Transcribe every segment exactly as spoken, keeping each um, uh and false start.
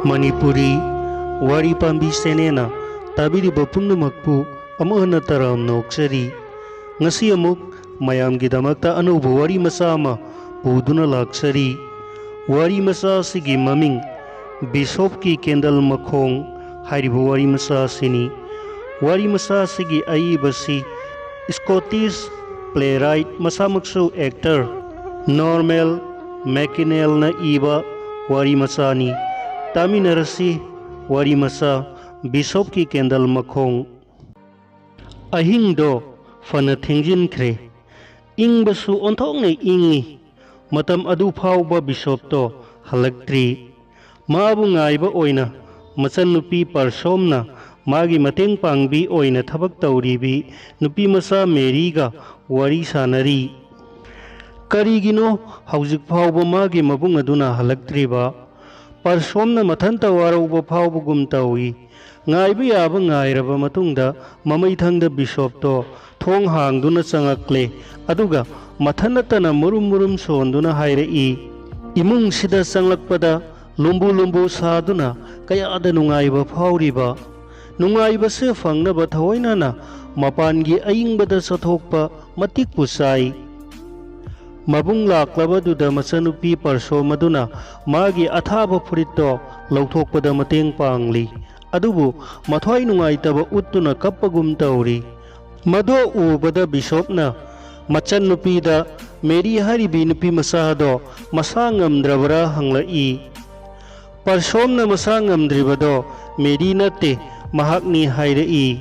ꯃꯅꯤꯄꯨꯔꯤ ꯋꯥꯔꯤ ꯄꯥꯝꯕꯤ ꯆꯦꯅꯦꯜꯅ ꯇꯥꯕꯤꯔꯤꯕ ꯄꯨꯝꯅꯃꯛꯄꯨ ꯑꯃꯨꯛ ꯍꯟꯅ ꯇꯔꯥꯝꯅ ꯑꯣꯛꯆꯔꯤ꯫ ꯉꯁꯤ ꯑꯃꯨꯛ ꯃꯌꯥꯝꯒꯤꯗꯃꯛꯇ ꯑꯅꯧꯕ ꯋꯥꯔꯤ ꯃꯆꯥ ꯑꯃ ꯄꯨꯗꯨꯅ ꯂꯥꯛꯆꯔꯤ꯫ ꯋꯥꯔꯤ ꯃꯆꯥ ꯑꯁꯤꯒꯤ ꯃꯃꯤꯡ ꯕꯤꯁꯣꯞꯀꯤ ꯀꯦꯟꯗꯜ ꯃꯈꯣꯡ ꯍꯥꯏꯔꯤꯕ ꯋꯥꯔꯤ ꯃꯆꯥ ꯑꯁꯤꯅꯤ꯫ ꯋꯥꯔꯤ ꯃꯆꯥ ꯑꯁꯤꯒꯤ ꯑꯏꯕꯁꯤ ꯁ꯭ꯀꯣꯇꯤꯁ playwright, ꯃꯁꯥꯃꯛꯁꯨ actor Norman MacNeilꯅ ꯏꯕ ꯋꯥꯔꯤ ꯃꯆꯥꯅꯤ꯫ ꯇꯥꯃꯤꯟꯅꯔꯁꯤ ꯋꯥꯔꯤ ꯃꯆꯥ ꯕꯤꯁꯣꯞꯀꯤ ꯀꯦꯟꯗꯜ ꯃꯈꯣꯡ꯫ ꯑꯍꯤꯡꯗꯣ ꯐꯅ ꯊꯦꯡꯖꯤꯟꯈ꯭ꯔꯦ꯫ ꯏꯪꯕꯁꯨ ꯑꯣꯟꯊꯣꯛꯅ ꯏꯪꯉꯤ꯫ ꯃꯇꯝ ꯑꯗꯨ ꯐꯥꯎꯕ ꯕꯤꯁꯣꯞꯇꯣ ꯍꯜꯂꯛꯇ꯭ꯔꯤ꯫ ꯃꯥꯕꯨ ꯉꯥꯏꯕ ꯑꯣꯏꯅ ꯃꯆꯟꯅꯨꯄꯤ ꯄꯔꯁꯣꯝꯅ ꯃꯥꯒꯤ ꯃꯇꯦꯡ ꯄꯥꯡꯕꯤ ꯑꯣꯏꯅ ꯊꯕꯛ ꯇꯧꯔꯤꯕꯤ ꯅꯨꯄꯤ ꯃꯆꯥ ꯃꯦꯔꯤꯒ ꯋꯥꯔꯤ ꯁꯥꯅꯔꯤ꯫ ꯀꯔꯤꯒꯤꯅꯣ ꯍꯧꯖꯤꯛ ꯐꯥꯎꯕ ꯃꯥꯒꯤ ꯃꯕꯨꯡ ꯑꯗꯨꯅ ꯍꯜꯂꯛꯇ꯭ꯔꯤꯕ? ꯄꯔꯁꯣꯝꯅ ꯃꯊꯟꯇ ꯋꯥꯔꯧꯕ ꯐꯥꯎꯕꯒꯨꯝ ꯇꯧꯏ꯫ ꯉꯥꯏꯕ ꯌꯥꯕ ꯉꯥꯏꯔꯕ ꯃꯇꯨꯡꯗ ꯃꯃꯩꯊꯪꯗ ꯕꯤꯁꯣꯞꯇꯣ ꯊꯣꯡ ꯍꯥꯡꯗꯨꯅ ꯆꯪꯉꯛꯂꯦ꯫ ꯑꯗꯨꯒ ꯃꯊꯟ ꯅꯠꯇꯅ ꯃꯨꯔꯨꯝ ꯃꯨꯔꯨꯝ ꯁꯣꯟꯗꯨꯅ ꯍꯥꯏꯔꯛꯏ, "ꯏꯃꯨꯡꯁꯤꯗ ꯆꯪꯂꯛꯄꯗ ꯂꯨꯝꯕꯨ ꯂꯨꯝꯕꯨ ꯁꯥꯗꯨꯅ ꯀꯌꯥꯗ ꯅꯨꯡꯉꯥꯏꯕ ꯐꯥꯎꯔꯤꯕ! ꯅꯨꯡꯉꯥꯏꯕꯁꯦ ꯐꯪꯅꯕ ꯊꯑꯣꯏꯅꯅ ꯃꯄꯥꯟꯒꯤ ꯑꯏꯪꯕꯗ ꯆꯠꯊꯣꯛꯄ ꯃꯇꯤꯛꯄꯨ ꯆꯥꯏ꯫" ꯃꯕꯨꯡ ꯂꯥꯛꯂꯕꯗꯨꯗ ꯃꯆꯟꯅꯨꯄꯤ ꯄꯔꯁꯣꯝ ꯑꯗꯨꯅ ꯃꯥꯒꯤ ꯑꯊꯥꯕ ꯐꯨꯔꯤꯠꯇꯣ ꯂꯧꯊꯣꯛꯄꯗ ꯃꯇꯦꯡ ꯄꯥꯡꯂꯤ꯫ ꯑꯗꯨꯕꯨ ꯃꯊ꯭ꯋꯥꯏ ꯅꯨꯡꯉꯥꯏꯇꯕ ꯎꯠꯇꯨꯅ ꯀꯞꯄꯒꯨꯝ ꯇꯧꯔꯤ꯫ ꯃꯗꯨ ꯎꯕꯗ ꯕꯤꯁꯣꯞꯅ ꯃꯆꯟꯅꯨꯄꯤꯗ ꯃꯦꯔꯤ ꯍꯥꯏꯔꯤꯕꯤ ꯅꯨꯄꯤ ꯃꯆꯥꯗꯣ ꯃꯁꯥ ꯉꯝꯗ꯭ꯔꯕꯔꯥ ꯍꯪꯂꯛꯏ꯫ ꯄꯔꯁꯣꯝꯅ ꯃꯁꯥ ꯉꯝꯗ꯭ꯔꯤꯕꯗꯣ ꯃꯦꯔꯤ ꯅꯠꯇꯦ, ꯃꯍꯥꯛꯅꯤ ꯍꯥꯏꯔꯛꯏ꯫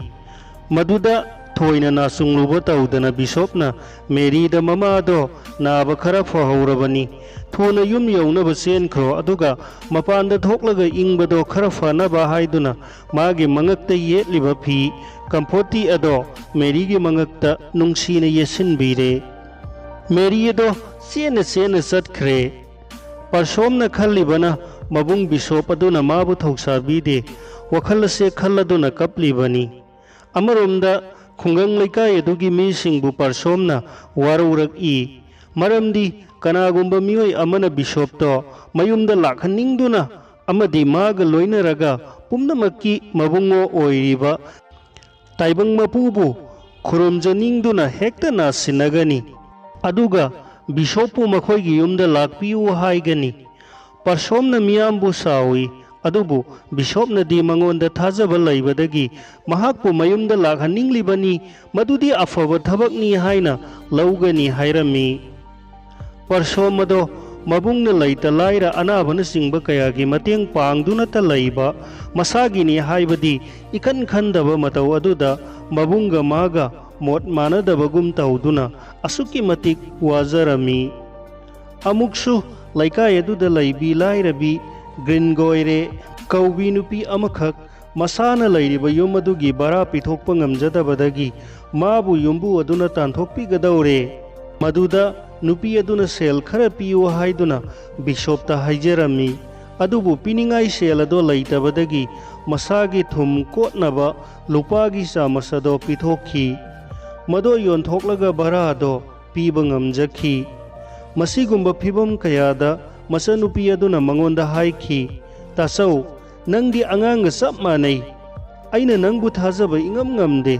ꯃꯗꯨꯗ ꯊꯣꯏꯅ ꯅꯥꯆꯨꯡꯂꯨꯕ ꯇꯧꯗꯅ ꯕꯤꯁꯣꯞꯅ ꯃꯦꯔꯤꯗ ꯃꯃꯥꯗꯣ ꯅꯥꯕ ꯈꯔ ꯐꯍꯧꯔꯕꯅꯤ, ꯊꯨꯅ ꯌꯨꯝ ꯌꯧꯅꯕ ꯆꯦꯟꯈ꯭ꯔꯣ, ꯑꯗꯨꯒ ꯃꯄꯥꯟꯗ ꯊꯣꯛꯂꯒ ꯏꯪꯕꯗꯣ ꯈꯔ ꯐꯅꯕ ꯍꯥꯏꯗꯨꯅ ꯃꯥꯒꯤ ꯃꯉꯛꯇ ꯌꯦꯠꯂꯤꯕ ꯐꯤ ꯀꯝꯐꯣꯔꯇꯤ ꯑꯗꯣ ꯃꯦꯔꯤꯒꯤ ꯃꯉꯛꯇ ꯅꯨꯡꯁꯤꯅ ꯌꯦꯠꯁꯤꯟꯕꯤꯔꯦ꯫ ꯃꯦꯔꯤ ꯑꯗꯣ ꯆꯦꯟꯅ ꯆꯦꯟꯅ ꯆꯠꯈ꯭ꯔꯦ꯫ ꯄꯔꯁꯣꯝꯅ ꯈꯜꯂꯤꯕꯅ ꯃꯕꯨꯡ ꯕꯤꯁꯣꯞ ꯑꯗꯨꯅ ꯃꯥꯕꯨ ꯊꯧꯁꯥꯕꯤꯗꯦ꯫ ꯋꯥꯈꯜ ꯑꯁꯦ ꯈꯜꯂꯗꯨꯅ ꯀꯞꯂꯤꯕꯅꯤ꯫ ꯑꯃꯔꯣꯝꯗ ꯈꯨꯡꯒꯪ ꯂꯩꯀꯥꯏ ꯑꯗꯨꯒꯤ ꯃꯤꯁꯤꯡꯕꯨ ꯄꯔꯁꯣꯝꯅ ꯋꯥꯔꯧꯔꯛꯏ꯫ ꯃꯔꯝꯗꯤ ꯀꯅꯥꯒꯨꯝꯕ ꯃꯤꯑꯣꯏ ꯑꯃꯅ ꯕꯤꯁꯣꯞꯇꯣ ꯃꯌꯨꯝꯗ ꯂꯥꯛꯍꯟꯅꯤꯡꯗꯨꯅ ꯑꯃꯗꯤ ꯃꯥꯒ ꯂꯣꯏꯅꯔꯒ ꯄꯨꯝꯅꯃꯛꯀꯤ ꯃꯕꯨꯡꯉꯣ ꯑꯣꯏꯔꯤꯕ ꯇꯥꯏꯕꯪ ꯃꯄꯨꯕꯨ ꯈꯨꯔꯨꯝꯖꯅꯤꯡꯗꯨꯅ ꯍꯦꯛꯇ ꯅꯥꯁꯤꯟꯅꯒꯅꯤ꯫ ꯑꯗꯨꯒ ꯕꯤꯁꯣꯞꯄꯨ ꯃꯈꯣꯏꯒꯤ ꯌꯨꯝꯗ ꯂꯥꯛꯄꯤꯌꯨ ꯍꯥꯏꯒꯅꯤ꯫ ꯄꯔꯁꯣꯝꯅ ꯃꯤꯌꯥꯝꯕꯨ ꯁꯥꯎꯏ, ꯑꯗꯨꯕꯨ ꯕꯤꯁꯣꯞꯅꯗꯤ ꯃꯉꯣꯟꯗ ꯊꯥꯖꯕ ꯂꯩꯕꯗꯒꯤ ꯃꯍꯥꯛꯄꯨ ꯃꯌꯨꯝꯗ ꯂꯥꯛꯍꯟꯅꯤꯡꯂꯤꯕꯅꯤ, ꯃꯗꯨꯗꯤ ꯑꯐꯕ ꯊꯕꯛꯅꯤ ꯍꯥꯏꯅ ꯂꯧꯒꯅꯤ ꯍꯥꯏꯔꯝꯃꯤ꯫ ꯄꯔꯁꯣꯝ ꯑꯗꯣ ꯃꯕꯨꯡꯅ ꯂꯩꯇ ꯂꯥꯏꯔ ꯑꯅꯥꯕꯅꯆꯤꯡꯕ ꯀꯌꯥꯒꯤ ꯃꯇꯦꯡ ꯄꯥꯡꯗꯨꯅꯇ ꯂꯩꯕ, ꯃꯁꯥꯒꯤꯅꯤ ꯍꯥꯏꯕꯗꯤ ꯏꯈꯟ ꯈꯟꯗꯕ ꯃꯇꯧ ꯑꯗꯨꯗ ꯃꯕꯨꯡꯒ ꯃꯥꯒ ꯃꯣꯠ ꯃꯥꯟꯅꯗꯕꯒꯨꯝ ꯇꯧꯗꯨꯅ ꯑꯁꯨꯛꯀꯤ ꯃꯇꯤꯛ ꯋꯥꯖꯔꯝꯃꯤ꯫ ꯑꯃꯨꯛꯁꯨ ꯂꯩꯀꯥꯏ ꯑꯗꯨꯗ ꯂꯩꯕꯤ ꯂꯥꯏꯔꯕꯤ ꯒ꯭ꯔꯤꯟꯒꯣꯏꯔꯦ ꯀꯧꯕꯤ ꯅꯨꯄꯤ ꯑꯃꯈꯛ ꯃꯁꯥꯅ ꯂꯩꯔꯤꯕ ꯌꯨꯝ ꯑꯗꯨꯒꯤ ꯚꯔꯥ ꯄꯤꯊꯣꯛꯄ ꯉꯝꯖꯗꯕꯗꯒꯤ ꯃꯥꯕꯨ ꯌꯨꯝꯕꯨ ꯑꯗꯨꯅ ꯇꯥꯟꯊꯣꯛꯄꯤꯒꯗꯧꯔꯦ꯫ ꯃꯗꯨꯗ ꯅꯨꯄꯤ ꯑꯗꯨꯅ ꯁꯦꯜ ꯈꯔ ꯄꯤꯌꯨ ꯍꯥꯏꯗꯨꯅ ꯕꯤꯁꯣꯞꯇ ꯍꯥꯏꯖꯔꯝꯃꯤ꯫ ꯑꯗꯨꯕꯨ ꯄꯤꯅꯤꯡꯉꯥꯏ ꯁꯦꯜ ꯑꯗꯣ ꯂꯩꯇꯕꯗꯒꯤ ꯃꯁꯥꯒꯤ ꯊꯨꯝ ꯀꯣꯠꯅꯕ ꯂꯨꯄꯥꯒꯤ ꯆꯥꯃꯁ ꯑꯗꯣ ꯄꯤꯊꯣꯛꯈꯤ꯫ ꯃꯗꯣ ꯌꯣꯟꯊꯣꯛꯂꯒ ꯚꯔꯥ ꯑꯗꯣ ꯄꯤꯕ ꯉꯝꯖꯈꯤ꯫ ꯃꯁꯤꯒꯨꯝꯕ ꯐꯤꯚꯝ ꯀꯌꯥꯗ ꯃꯆꯟꯅꯨꯄꯤ ꯑꯗꯨꯅ ꯃꯉꯣꯟꯗ ꯍꯥꯏꯈꯤ, "ꯇꯥꯆꯧ, ꯅꯪꯗꯤ ꯑꯉꯥꯡꯒ ꯆꯞ ꯃꯥꯟꯅꯩ꯫ ꯑꯩꯅ ꯅꯪꯕꯨ ꯊꯥꯖꯕ ꯏꯉꯝ ꯉꯝꯗꯦ꯫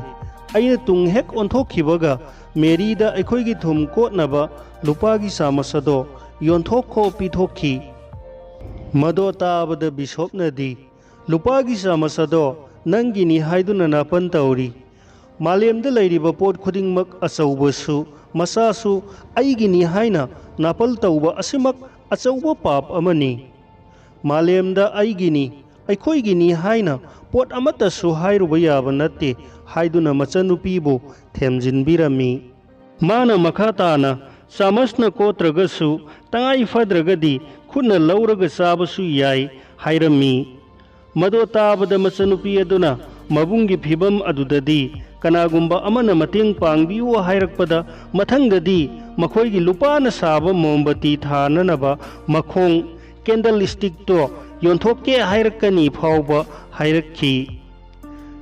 ꯑꯩꯅ ꯇꯨꯡ ꯍꯦꯛ ꯑꯣꯟꯊꯣꯛꯈꯤꯕꯒ ꯃꯦꯔꯤꯗ ꯑꯩꯈꯣꯏꯒꯤ ꯊꯨꯝ ꯀꯣꯠꯅꯕ ꯂꯨꯄꯥꯒꯤ ꯆꯥꯃꯁ ꯑꯗꯣ ꯌꯣꯟꯊꯣꯛꯈꯣ ꯄꯤꯊꯣꯛꯈꯤ"꯫ ꯃꯗꯣ ꯇꯥꯕꯗ ꯕꯤꯁꯣꯞꯅꯗꯤ, "ꯂꯨꯄꯥꯒꯤ ꯆꯥꯃꯁ ꯑꯗꯣ ꯅꯪꯒꯤꯅꯤ ꯍꯥꯏꯗꯨꯅ ꯅꯥꯄꯟ ꯇꯧꯔꯤ꯫ ꯃꯥꯂꯦꯝꯗ ꯂꯩꯔꯤꯕ ꯄꯣꯠ ꯈꯨꯗꯤꯡꯃꯛ, ꯑꯆꯧꯕꯁꯨ ꯃꯆꯥꯁꯨ, ꯑꯩꯒꯤꯅꯤ ꯍꯥꯏꯅ ꯅꯥꯄꯜ ꯇꯧꯕ ꯑꯁꯤꯃꯛ ꯑꯆꯧꯕ ꯄꯥꯞ ꯑꯃꯅꯤ꯫ ꯃꯥꯂꯦꯝꯗ ꯑꯩꯒꯤꯅꯤ, ꯑꯩꯈꯣꯏꯒꯤꯅꯤ ꯍꯥꯏꯅ ꯄꯣꯠ ꯑꯃꯠꯇꯁꯨ ꯍꯥꯏꯔꯨꯕ ꯌꯥꯕ ꯅꯠꯇꯦ" ꯍꯥꯏꯗꯨꯅ ꯃꯆꯟꯅꯨꯄꯤꯕꯨ ꯊꯦꯝꯖꯤꯟꯕꯤꯔꯝꯃꯤ꯫ ꯃꯥꯅ ꯃꯈꯥ ꯇꯥꯅ, "ꯆꯥꯃꯁꯅ ꯀꯣꯠꯇ꯭ꯔꯒꯁꯨ, ꯇꯉꯥꯏ ꯐꯗ꯭ꯔꯒꯗꯤ ꯈꯨꯠꯅ ꯂꯧꯔꯒ ꯆꯥꯕꯁꯨ ꯌꯥꯏ" ꯍꯥꯏꯔꯝꯃꯤ꯫ ꯃꯗꯣ ꯇꯥꯕꯗ ꯃꯆꯟꯅꯨꯄꯤ ꯑꯗꯨꯅ ꯃꯕꯨꯡꯒꯤ ꯐꯤꯚꯝ ꯑꯗꯨꯗꯗꯤ ꯀꯅꯥꯒꯨꯝꯕ ꯑꯃꯅ ꯃꯇꯦꯡ ꯄꯥꯡꯕꯤꯌꯨ ꯍꯥꯏꯔꯛꯄꯗ ꯃꯊꯪꯗꯗꯤ ꯃꯈꯣꯏꯒꯤ ꯂꯨꯄꯥꯅ ꯁꯥꯕ ꯃꯣꯝꯕꯇꯤ ꯊꯥꯅꯅꯕ ꯃꯈꯣꯡ, ꯀꯦꯟꯗꯜ ꯁ꯭ꯇꯤꯛꯇꯣ, ꯌꯣꯟꯊꯣꯛꯀꯦ ꯍꯥꯏꯔꯛꯀꯅꯤ ꯐꯥꯎꯕ ꯍꯥꯏꯔꯛꯈꯤ꯫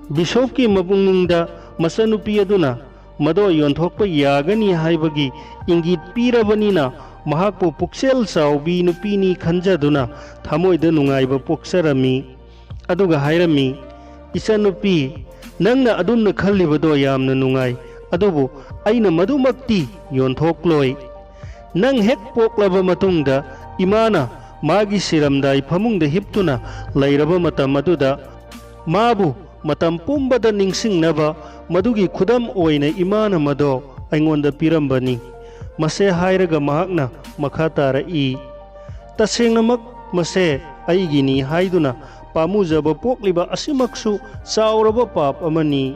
ꯕꯤꯁꯣꯞꯀꯤ ꯃꯄꯨꯛꯅꯤꯡꯗ ꯃꯆꯟꯅꯨꯄꯤ ꯑꯗꯨꯅ ꯃꯗꯣ ꯌꯣꯟꯊꯣꯛꯄ ꯌꯥꯒꯅꯤ ꯍꯥꯏꯕꯒꯤ ꯏꯪꯒꯤꯠ ꯄꯤꯔꯕꯅꯤꯅ ꯃꯍꯥꯛꯄꯨ ꯄꯨꯛꯆꯦꯜ ꯆꯥꯎꯕꯤ ꯅꯨꯄꯤꯅꯤ ꯈꯟꯖꯗꯨꯅ ꯊꯃꯣꯏꯗ ꯅꯨꯡꯉꯥꯏꯕ ꯄꯣꯛꯆꯔꯝꯃꯤ꯫ ꯑꯗꯨꯒ ꯍꯥꯏꯔꯝꯃꯤ, "ꯏꯆꯟꯅꯨꯄꯤ, ꯅꯪꯅ ꯑꯗꯨꯝꯅ ꯈꯜꯂꯤꯕꯗꯣ ꯌꯥꯝꯅ ꯅꯨꯡꯉꯥꯏ, ꯑꯗꯨꯕꯨ ꯑꯩꯅ ꯃꯗꯨꯃꯛꯇꯤ ꯌꯣꯟꯊꯣꯛꯂꯣꯏ꯫ ꯅꯪ ꯍꯦꯛ ꯄꯣꯛꯂꯕ ꯃꯇꯨꯡꯗ ꯏꯃꯥꯅ ꯃꯥꯒꯤ ꯁꯤꯔꯝꯗꯥꯏ ꯐꯃꯨꯡꯗ ꯍꯤꯞꯇꯨꯅ ꯂꯩꯔꯕ ꯃꯇꯝ ꯑꯗꯨꯗ ꯃꯥꯕꯨ ꯃꯇꯝ ꯄꯨꯝꯕꯗ ꯅꯤꯡꯁꯤꯡꯅꯕ ꯃꯗꯨꯒꯤ ꯈꯨꯗꯝ ꯑꯣꯏꯅ ꯏꯃꯥꯅ ꯃꯗꯣ ꯑꯩꯉꯣꯟꯗ ꯄꯤꯔꯝꯕꯅꯤ꯫" ꯃꯁꯦ ꯍꯥꯏꯔꯒ ꯃꯍꯥꯛꯅ ꯃꯈꯥ ꯇꯥꯔꯛꯏ, "ꯇꯁꯦꯡꯅꯃꯛ ꯃꯁꯦ ꯑꯩꯒꯤꯅꯤ ꯍꯥꯏꯗꯨꯅ ꯄꯥꯝꯃꯨꯖꯕ ꯄꯣꯛꯂꯤꯕ ꯑꯁꯤꯃꯛꯁꯨ ꯆꯥꯎꯔꯕ ꯄꯥꯞ ꯑꯃꯅꯤ꯫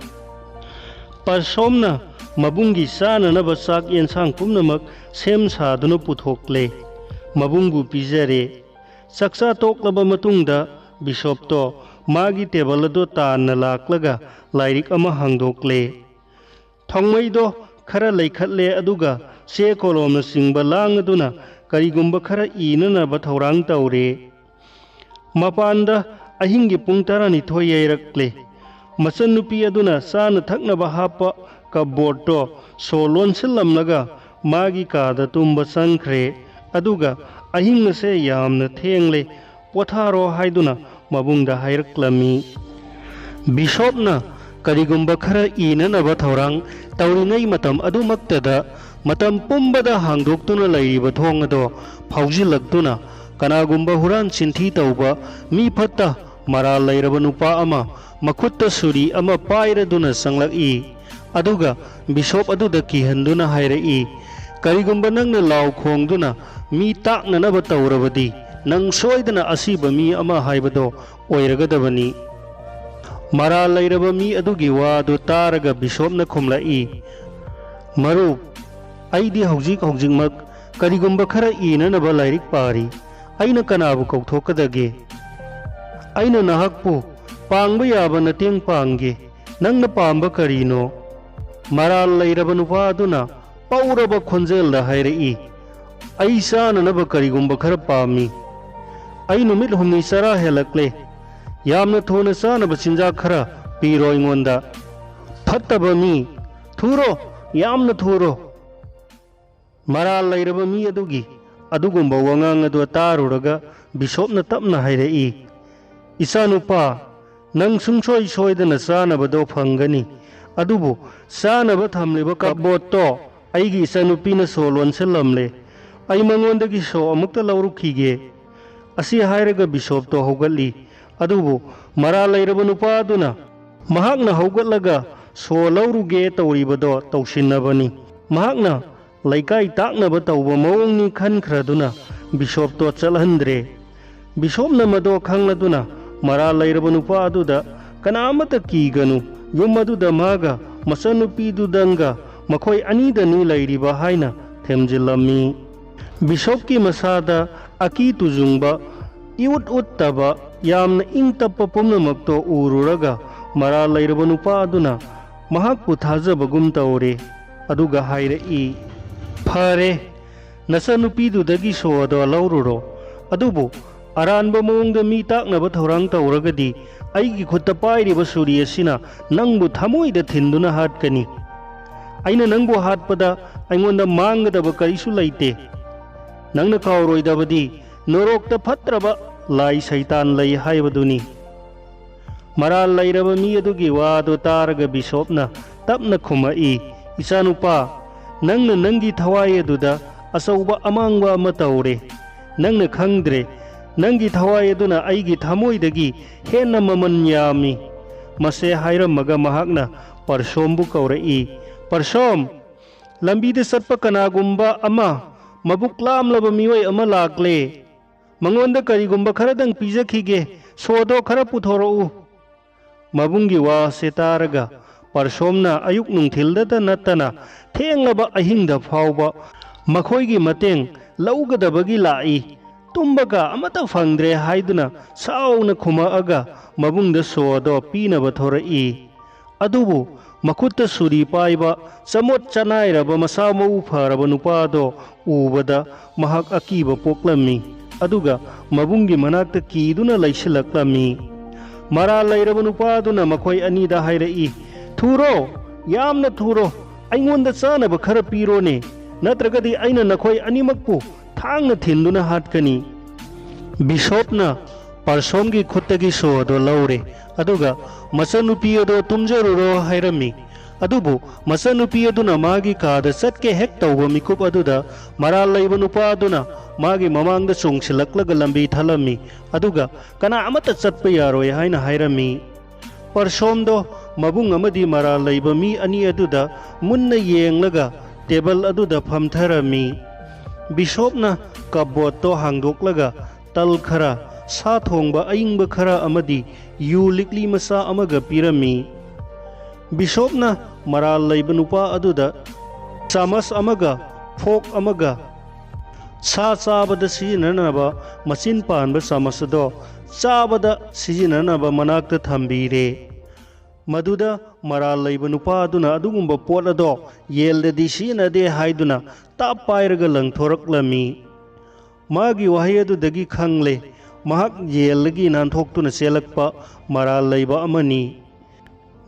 ꯕꯤꯁꯣꯞꯅ ꯃꯕꯨꯡꯒꯤ ꯆꯥꯅꯅꯕ ꯆꯥꯛ ꯌꯦꯟꯁꯥꯡ ꯄꯨꯝꯅꯃꯛ ꯁꯦꯝ ꯁꯥꯗꯨꯅ ꯄꯨꯊꯣꯛꯂꯦ꯫ ꯃꯕꯨꯡꯕꯨ ꯄꯤꯖꯔꯦ꯫ ꯆꯥꯛꯆꯥ ꯇꯣꯛꯂꯕ ꯃꯇꯨꯡꯗ ꯕꯤꯁꯣꯞꯇꯣ ꯃꯥꯒꯤ ꯇꯦꯕꯜ ꯑꯗꯨ ꯇꯥꯟꯅ ꯂꯥꯛꯂꯒ ꯂꯥꯏꯔꯤꯛ ꯑꯃ ꯍꯥꯡꯗꯣꯛꯂꯦ꯫ ꯊꯥꯎꯃꯩꯗꯣ ꯈꯔ ꯂꯩꯈꯠꯂꯦ, ꯑꯗꯨꯒ ꯆꯦ ꯀꯣꯂꯣꯝꯅꯆꯤꯡꯕ ꯂꯥꯡꯉꯗꯨꯅ ꯀꯔꯤꯒꯨꯝꯕ ꯈꯔ ꯏꯅꯅꯕ ꯊꯧꯔꯥꯡ ꯇꯧꯔꯦ꯫ ꯃꯄꯥꯟꯗ ꯑꯍꯤꯡꯒꯤ ꯄꯨꯡ ꯇꯔꯥꯅꯤꯊꯣꯏ ꯌꯩꯔꯛꯂꯦ꯫ ꯃꯆꯟꯅꯨꯄꯤ ꯑꯗꯨꯅ ꯆꯥꯅ ꯊꯛꯅꯕ ꯍꯥꯞꯄ ꯀꯞꯕꯣꯔꯗꯇꯣ ꯁꯣ ꯂꯣꯟꯁꯤꯜꯂꯝꯂꯒ ꯃꯥꯒꯤ ꯀꯥꯗ ꯇꯨꯝꯕ ꯆꯪꯈ꯭ꯔꯦ꯫ ꯑꯗꯨꯒ ꯑꯍꯤꯡ ꯑꯁꯦ ꯌꯥꯝꯅ ꯊꯦꯡꯂꯦ, ꯄꯣꯊꯥꯔꯣ ꯍꯥꯏꯗꯨꯅ ꯃꯕꯨꯡꯗ ꯍꯥꯏꯔꯛꯂꯝꯃꯤ꯫ ꯕꯤꯁꯣꯞꯅ ꯀꯔꯤꯒꯨꯝꯕ ꯈꯔ ꯏꯅꯅꯕ ꯊꯧꯔꯥꯡ ꯇꯧꯔꯤꯉꯩ ꯃꯇꯝ ꯑꯗꯨꯃꯛꯇꯗ ꯃꯇꯝ ꯄꯨꯝꯕꯗ ꯍꯥꯡꯗꯣꯛꯇꯨꯅ ꯂꯩꯔꯤꯕ ꯊꯣꯡ ꯑꯗꯣ ꯐꯥꯎꯖꯤꯜꯂꯛꯇꯨꯅ ꯀꯅꯥꯒꯨꯝꯕ ꯍꯨꯔꯥꯟ ꯆꯤꯟꯊꯤ ꯇꯧꯕ ꯃꯤ ꯐꯠꯇ ꯃꯔꯥꯜ ꯂꯩꯔꯕ ꯅꯨꯄꯥ ꯑꯃ ꯃꯈꯨꯠꯇ ꯁꯨꯔꯤ ꯑꯃ ꯄꯥꯏꯔꯗꯨꯅ ꯆꯪꯂꯛꯏ꯫ ꯑꯗꯨꯒ ꯕꯤꯁꯣꯞ ꯑꯗꯨꯗ ꯀꯤꯍꯟꯗꯨꯅ ꯍꯥꯏꯔꯛꯏ, "ꯀꯔꯤꯒꯨꯝꯕ ꯅꯪꯅ ꯂꯥꯎ ꯈꯣꯡꯗꯨꯅ ꯃꯤ ꯇꯥꯛꯅꯅꯕ ꯇꯧꯔꯕꯗꯤ, ꯅꯪ ꯁꯣꯏꯗꯅ ꯑꯁꯤꯕ ꯃꯤ ꯑꯃ ꯍꯥꯏꯕꯗꯣ ꯑꯣꯏꯔꯒꯗꯕꯅꯤ꯫" ꯃꯔꯥꯜ ꯂꯩꯔꯕ ꯃꯤ ꯑꯗꯨꯒꯤ ꯋꯥꯗꯨ ꯇꯥꯔꯒ ꯕꯤꯁꯣꯞꯅ ꯈꯨꯝꯂꯛꯏ, "ꯃꯔꯨꯞ, ꯑꯩꯗꯤ ꯍꯧꯖꯤꯛ ꯍꯧꯖꯤꯛꯃꯛ ꯀꯔꯤꯒꯨꯝꯕ ꯈꯔ ꯏꯅꯅꯕ ꯂꯥꯏꯔꯤꯛ ꯄꯥꯔꯤ꯫ ꯑꯩꯅ ꯀꯅꯥꯕꯨ ꯀꯧꯊꯣꯛꯀꯗꯒꯦ? ꯑꯩꯅ ꯅꯍꯥꯛꯄꯨ ꯄꯥꯡꯕ ꯌꯥꯕ ꯃꯇꯦꯡ ꯄꯥꯡꯒꯦ꯫ ꯅꯪꯅ ꯄꯥꯝꯕ ꯀꯔꯤꯅꯣ?" ꯃꯔꯥꯜ ꯂꯩꯔꯕ ꯅꯨꯄꯥ ꯑꯗꯨꯅ ꯄꯧꯔꯕ ꯈꯣꯟꯖꯦꯜꯗ ꯍꯥꯏꯔꯛꯏ, "ꯑꯩ ꯆꯥꯅꯅꯕ ꯀꯔꯤꯒꯨꯝꯕ ꯈꯔ ꯄꯥꯝꯃꯤ꯫ ꯑꯩ ꯅꯨꯃꯤꯠ ꯍꯨꯝꯅꯤ ꯆꯔꯥ ꯍꯦꯜꯂꯛꯂꯦ꯫ ꯌꯥꯝꯅ ꯊꯨꯅ ꯆꯥꯅꯕ ꯆꯤꯟꯖꯥꯛ ꯈꯔ ꯄꯤꯔꯣ ꯑꯩꯉꯣꯟꯗ꯫" "ꯐꯠꯇꯕ ꯃꯤ, ꯊꯨꯔꯣ, ꯌꯥꯝꯅ ꯊꯨꯔꯣ!" ꯃꯔꯥꯜ ꯂꯩꯔꯕ ꯃꯤ ꯑꯗꯨꯒꯤ ꯑꯗꯨꯒꯨꯝꯕ ꯋꯥꯉꯥꯡ ꯑꯗꯨ ꯇꯥꯔꯨꯔꯒ ꯕꯤꯁꯣꯞꯅ ꯇꯞꯅ ꯍꯥꯏꯔꯛꯏ, "ꯏꯆꯥꯅꯨꯄꯥ, ꯅꯪ ꯁꯨꯡꯁꯣꯏ ꯁꯣꯏꯗꯅ ꯆꯥꯅꯕꯗꯣ ꯐꯪꯒꯅꯤ꯫ ꯑꯗꯨꯕꯨ ꯆꯥꯅꯕ ꯊꯝꯂꯤꯕ ꯀꯕꯣꯠꯇꯣ ꯑꯩꯒꯤ ꯏꯆꯥꯅꯨꯄꯤꯅ ꯁꯣ ꯂꯣꯟꯁꯤꯜꯂꯝꯂꯦ꯫ ꯑꯩ ꯃꯉꯣꯟꯗꯒꯤ ꯁꯣ ꯑꯃꯨꯛꯇ ꯂꯧꯔꯨꯈꯤꯒꯦ꯫" ꯑꯁꯤ ꯍꯥꯏꯔꯒ ꯕꯤꯁꯣꯞꯇꯣ ꯍꯧꯒꯠꯂꯤ꯫ ꯑꯗꯨꯕꯨ ꯃꯔꯥꯜ ꯂꯩꯔꯕ ꯅꯨꯄꯥ ꯑꯗꯨꯅ ꯃꯍꯥꯛꯅ ꯍꯧꯒꯠꯂꯒ ꯁꯣ ꯂꯧꯔꯨꯒꯦ ꯇꯧꯔꯤꯕꯗꯣ ꯇꯧꯁꯤꯟꯅꯕꯅꯤ꯫ ꯃꯍꯥꯛꯅ ꯂꯩꯀꯥꯏ ꯇꯥꯛꯅꯕ ꯇꯧꯕ ꯃꯑꯣꯡꯅꯤ ꯈꯟꯈ꯭ꯔꯗꯨꯅ ꯕꯤꯁꯣꯞꯇꯣ ꯆꯠꯍꯟꯗ꯭ꯔꯦ꯫ ꯕꯤꯁꯣꯞꯅ ꯃꯗꯣ ꯈꯪꯂꯗꯨꯅ ꯃꯔꯥꯜ ꯂꯩꯔꯕ ꯅꯨꯄꯥ ꯑꯗꯨꯗ, "ꯀꯅꯥ ꯑꯃꯠꯇ ꯀꯤꯒꯅꯨ, ꯌꯨꯝ ꯑꯗꯨꯗ ꯃꯥꯒ ꯃꯆꯟꯅꯨꯄꯤꯗꯨꯗꯪꯒ ꯃꯈꯣꯏ ꯑꯅꯤꯗꯅꯤ ꯂꯩꯔꯤꯕ" ꯍꯥꯏꯅ ꯊꯦꯝꯖꯤꯜꯂꯝꯃꯤ꯫ ꯕꯤꯁꯣꯞꯀꯤ ꯃꯁꯥꯗ ꯑꯀꯤ ꯇꯨꯖꯨꯡꯕ ꯏꯎꯠ ꯎꯠꯇꯕ ꯌꯥꯝꯅ ꯏꯪ ꯇꯞꯄ ꯄꯨꯝꯅꯃꯛꯇꯣ ꯎꯔꯨꯔꯒ ꯃꯔꯥꯜ ꯂꯩꯔꯕ ꯅꯨꯄꯥ ꯑꯗꯨꯅ ꯃꯍꯥꯛꯄꯨ ꯊꯥꯖꯕꯒꯨꯝ ꯇꯧꯔꯦ꯫ ꯑꯗꯨꯒ ꯍꯥꯏꯔꯛꯏ, "ꯐꯔꯦ, ꯅꯆꯟꯅꯨꯄꯤꯗꯨꯗꯒꯤ ꯁꯣ ꯑꯗꯣ ꯂꯧꯔꯨꯔꯣ꯫ ꯑꯗꯨꯕꯨ ꯑꯔꯥꯟꯕ ꯃꯑꯣꯡꯗ ꯃꯤ ꯇꯥꯛꯅꯕ ꯊꯧꯔꯥꯡ ꯇꯧꯔꯒꯗꯤ ꯑꯩꯒꯤ ꯈꯨꯠꯇ ꯄꯥꯏꯔꯤꯕ ꯁꯨꯔꯤ ꯑꯁꯤꯅ ꯅꯪꯕꯨ ꯊꯃꯣꯏꯗ ꯊꯤꯟꯗꯨꯅ ꯍꯥꯠꯀꯅꯤ꯫ ꯑꯩꯅ ꯅꯪꯕꯨ ꯍꯥꯠꯄꯗ ꯑꯩꯉꯣꯟꯗ ꯃꯥꯡꯒꯗꯕ ꯀꯔꯤꯁꯨ ꯂꯩꯇꯦ꯫ ꯅꯪꯅ ꯀꯥꯎꯔꯣꯏꯗꯕꯗꯤ ꯅꯣꯔꯣꯛꯇ ꯐꯠꯇ꯭ꯔꯕ ꯂꯥꯏ ꯁꯩꯇꯥꯟ ꯂꯩ ꯍꯥꯏꯕꯗꯨꯅꯤ꯫" ꯃꯔꯥꯜ ꯂꯩꯔꯕ ꯃꯤ ꯑꯗꯨꯒꯤ ꯋꯥ ꯑꯗꯨ ꯇꯥꯔꯒ ꯕꯤꯁꯣꯞꯅ ꯇꯞꯅ ꯈꯨꯝꯃꯛꯏ, "ꯏꯆꯥꯅꯨꯄꯥ, ꯅꯪꯅ ꯅꯪꯒꯤ ꯊꯋꯥꯏ ꯑꯗꯨꯗ ꯑꯆꯧꯕ ꯑꯃꯥꯡꯕ ꯑꯃ ꯇꯧꯔꯦ꯫ ꯅꯪꯅ ꯈꯪꯗ꯭ꯔꯦ, ꯅꯪꯒꯤ ꯊꯋꯥꯏ ꯑꯗꯨꯅ ꯑꯩꯒꯤ ꯊꯃꯣꯏꯗꯒꯤ ꯍꯦꯟꯅ ꯃꯃꯜ ꯌꯥꯝꯃꯤ꯫" ꯃꯁꯦ ꯍꯥꯏꯔꯝꯃꯒ ꯃꯍꯥꯛꯅ ꯄꯔꯁꯣꯝꯕꯨ ꯀꯧꯔꯛꯏ, "ꯄꯔꯁꯣꯝ, ꯂꯝꯕꯤꯗ ꯆꯠꯄ ꯀꯅꯥꯒꯨꯝꯕ ꯑꯃ ꯃꯕꯨꯛ ꯂꯥꯝꯂꯕ ꯃꯤꯑꯣꯏ ꯑꯃ ꯂꯥꯛꯂꯦ꯫ ꯃꯉꯣꯟꯗ ꯀꯔꯤꯒꯨꯝꯕ ꯈꯔꯗꯪ ꯄꯤꯖꯈꯤꯒꯦ꯫ ꯁꯣꯗꯣ ꯈꯔ ꯄꯨꯊꯣꯔꯛꯎ꯫" ꯃꯕꯨꯡꯒꯤ ꯋꯥꯁꯦ ꯇꯥꯔꯒ ꯄꯔꯁꯣꯝꯅ ꯑꯌꯨꯛ ꯅꯨꯡꯊꯤꯜꯗꯇ ꯅꯠꯇꯅ ꯊꯦꯡꯂꯕ ꯑꯍꯤꯡꯗ ꯐꯥꯎꯕ ꯃꯈꯣꯏꯒꯤ ꯃꯇꯦꯡ ꯂꯧꯒꯗꯕꯒꯤ ꯂꯥꯛꯏ꯫ ꯇꯨꯝꯕꯒ ꯑꯃꯠꯇ ꯐꯪꯗ꯭ꯔꯦ ꯍꯥꯏꯗꯨꯅ ꯁꯥꯎꯅ ꯈꯨꯝꯃꯛꯑꯒ ꯃꯕꯨꯡꯗ ꯁꯣ ꯑꯗꯣ ꯄꯤꯅꯕ ꯊꯣꯔꯛꯏ꯫ ꯑꯗꯨꯕꯨ ꯃꯈꯨꯠꯇ ꯁꯨꯔꯤ ꯄꯥꯏꯕ, ꯆꯃꯣꯠ ꯆꯅꯥꯏꯔꯕ, ꯃꯁꯥ ꯃꯎ ꯐꯔꯕ ꯅꯨꯄꯥ ꯑꯗꯣ ꯎꯕꯗ ꯃꯍꯥꯛ ꯑꯀꯤꯕ ꯄꯣꯛꯂꯝꯃꯤ꯫ ꯑꯗꯨꯒ ꯃꯕꯨꯡꯒꯤ ꯃꯅꯥꯛꯇ ꯀꯤꯗꯨꯅ ꯂꯩꯁꯤꯜꯂꯛꯂꯝꯃꯤ꯫ ꯃꯔꯥꯜ ꯂꯩꯔꯕ ꯅꯨꯄꯥ ꯑꯗꯨꯅ ꯃꯈꯣꯏ ꯑꯅꯤꯗ ꯍꯥꯏꯔꯛꯏ, "ꯊꯨꯔꯣ, ꯌꯥꯝꯅ ꯊꯨꯔꯣ, ꯑꯩꯉꯣꯟꯗ ꯆꯥꯅꯕ ꯈꯔ ꯄꯤꯔꯣꯅꯦ꯫ ꯅꯠꯇ꯭ꯔꯒꯗꯤ ꯑꯩꯅ ꯅꯈꯣꯏ ꯑꯅꯤꯃꯛꯄꯨ ꯊꯥꯡꯅ ꯊꯤꯟꯗꯨꯅ ꯍꯥꯠꯀꯅꯤ꯫ ꯕꯤꯁꯣꯞꯅ ꯄꯔꯁꯣꯝꯒꯤ ꯈꯨꯠꯇꯒꯤ ꯁꯣ ꯑꯗꯨ ꯂꯧꯔꯦ, ꯑꯗꯨꯒ ꯃꯆꯟꯅꯨꯄꯤ ꯑꯗꯨ ꯇꯨꯝꯖꯔꯨꯔꯣ ꯍꯥꯏꯔꯝꯃꯤ꯫ ꯑꯗꯨꯕꯨ ꯃꯆꯟꯅꯨꯄꯤ ꯑꯗꯨꯅ ꯃꯥꯒꯤ ꯀꯥꯗ ꯆꯠꯀꯦ ꯍꯦꯛ ꯇꯧꯕ ꯃꯤꯀꯨꯞ ꯑꯗꯨꯗ ꯃꯔꯥꯜ ꯂꯩꯕ ꯅꯨꯄꯥ ꯑꯗꯨꯅ ꯃꯥꯒꯤ ꯃꯃꯥꯡꯗ ꯆꯣꯡꯁꯤꯜꯂꯛꯂꯒ ꯂꯝꯕꯤ ꯊꯠꯂꯝꯃꯤ, ꯑꯗꯨꯒ ꯀꯅꯥ ꯑꯃꯠꯇ ꯆꯠꯄ ꯌꯥꯔꯣꯏ ꯍꯥꯏꯅ ꯍꯥꯏꯔꯝꯃꯤ꯫ ꯄꯔꯁꯣꯝꯗꯣ ꯃꯕꯨꯡ ꯑꯃꯗꯤ ꯃꯔꯥꯜ ꯂꯩꯕ ꯃꯤ ꯑꯅꯤ ꯑꯗꯨꯗ ꯃꯨꯟꯅ ꯌꯦꯡꯂꯒ ꯇꯦꯕꯜ ꯑꯗꯨꯗ ꯐꯝꯊꯔꯝꯃꯤ꯫ ꯕꯤꯁꯣꯞꯅ ꯀꯞꯕꯣꯔꯗꯇꯣ ꯍꯥꯡꯗꯣꯛꯂꯒ ꯇꯜ ꯈꯔ, ꯁꯥ ꯊꯣꯡꯕ ꯑꯏꯪꯕ ꯈꯔ ꯑꯃꯗꯤ ꯌꯨ ꯂꯤꯛꯂꯤ ꯃꯆꯥ ꯑꯃꯒ ꯄꯤꯔꯝꯃꯤ꯫ ꯕꯤꯁꯣꯞꯅ ꯃꯔꯥꯜ ꯂꯩꯕ ꯅꯨꯄꯥ ꯑꯗꯨꯗ ꯆꯥꯃꯁ ꯑꯃꯒ ꯐꯣꯛ ꯑꯃꯒ ꯁꯥ ꯆꯥꯕꯗ ꯁꯤꯖꯤꯟꯅꯅꯕ ꯃꯆꯤꯟ ꯄꯥꯟꯕ ꯆꯥꯃꯁ ꯑꯗꯣ ꯆꯥꯕꯗ ꯁꯤꯖꯤꯟꯅꯅꯕ ꯃꯅꯥꯛꯇ ꯊꯝꯕꯤꯔꯦ꯫ ꯃꯗꯨꯗ ꯃꯔꯥꯜ ꯂꯩꯕ ꯅꯨꯄꯥ ꯑꯗꯨꯅ ꯑꯗꯨꯒꯨꯝꯕ ꯄꯣꯠ ꯑꯗꯣ ꯌꯦꯜꯗꯗꯤ ꯁꯤꯖꯤꯟꯅꯗꯦ ꯍꯥꯏꯗꯨꯅ ꯇꯥꯞ ꯄꯥꯏꯔꯒ ꯂꯪꯊꯣꯔꯛꯂꯝꯃꯤ꯫ ꯃꯥꯒꯤ ꯋꯥꯍꯩ ꯑꯗꯨꯗꯒꯤ ꯈꯪꯂꯦ, ꯃꯍꯥꯛ ꯌꯦꯜꯗꯒꯤ ꯅꯥꯟꯊꯣꯛꯇꯨꯅ ꯆꯦꯜꯂꯛꯄ ꯃꯔꯥꯜ ꯂꯩꯕ ꯑꯃꯅꯤ꯫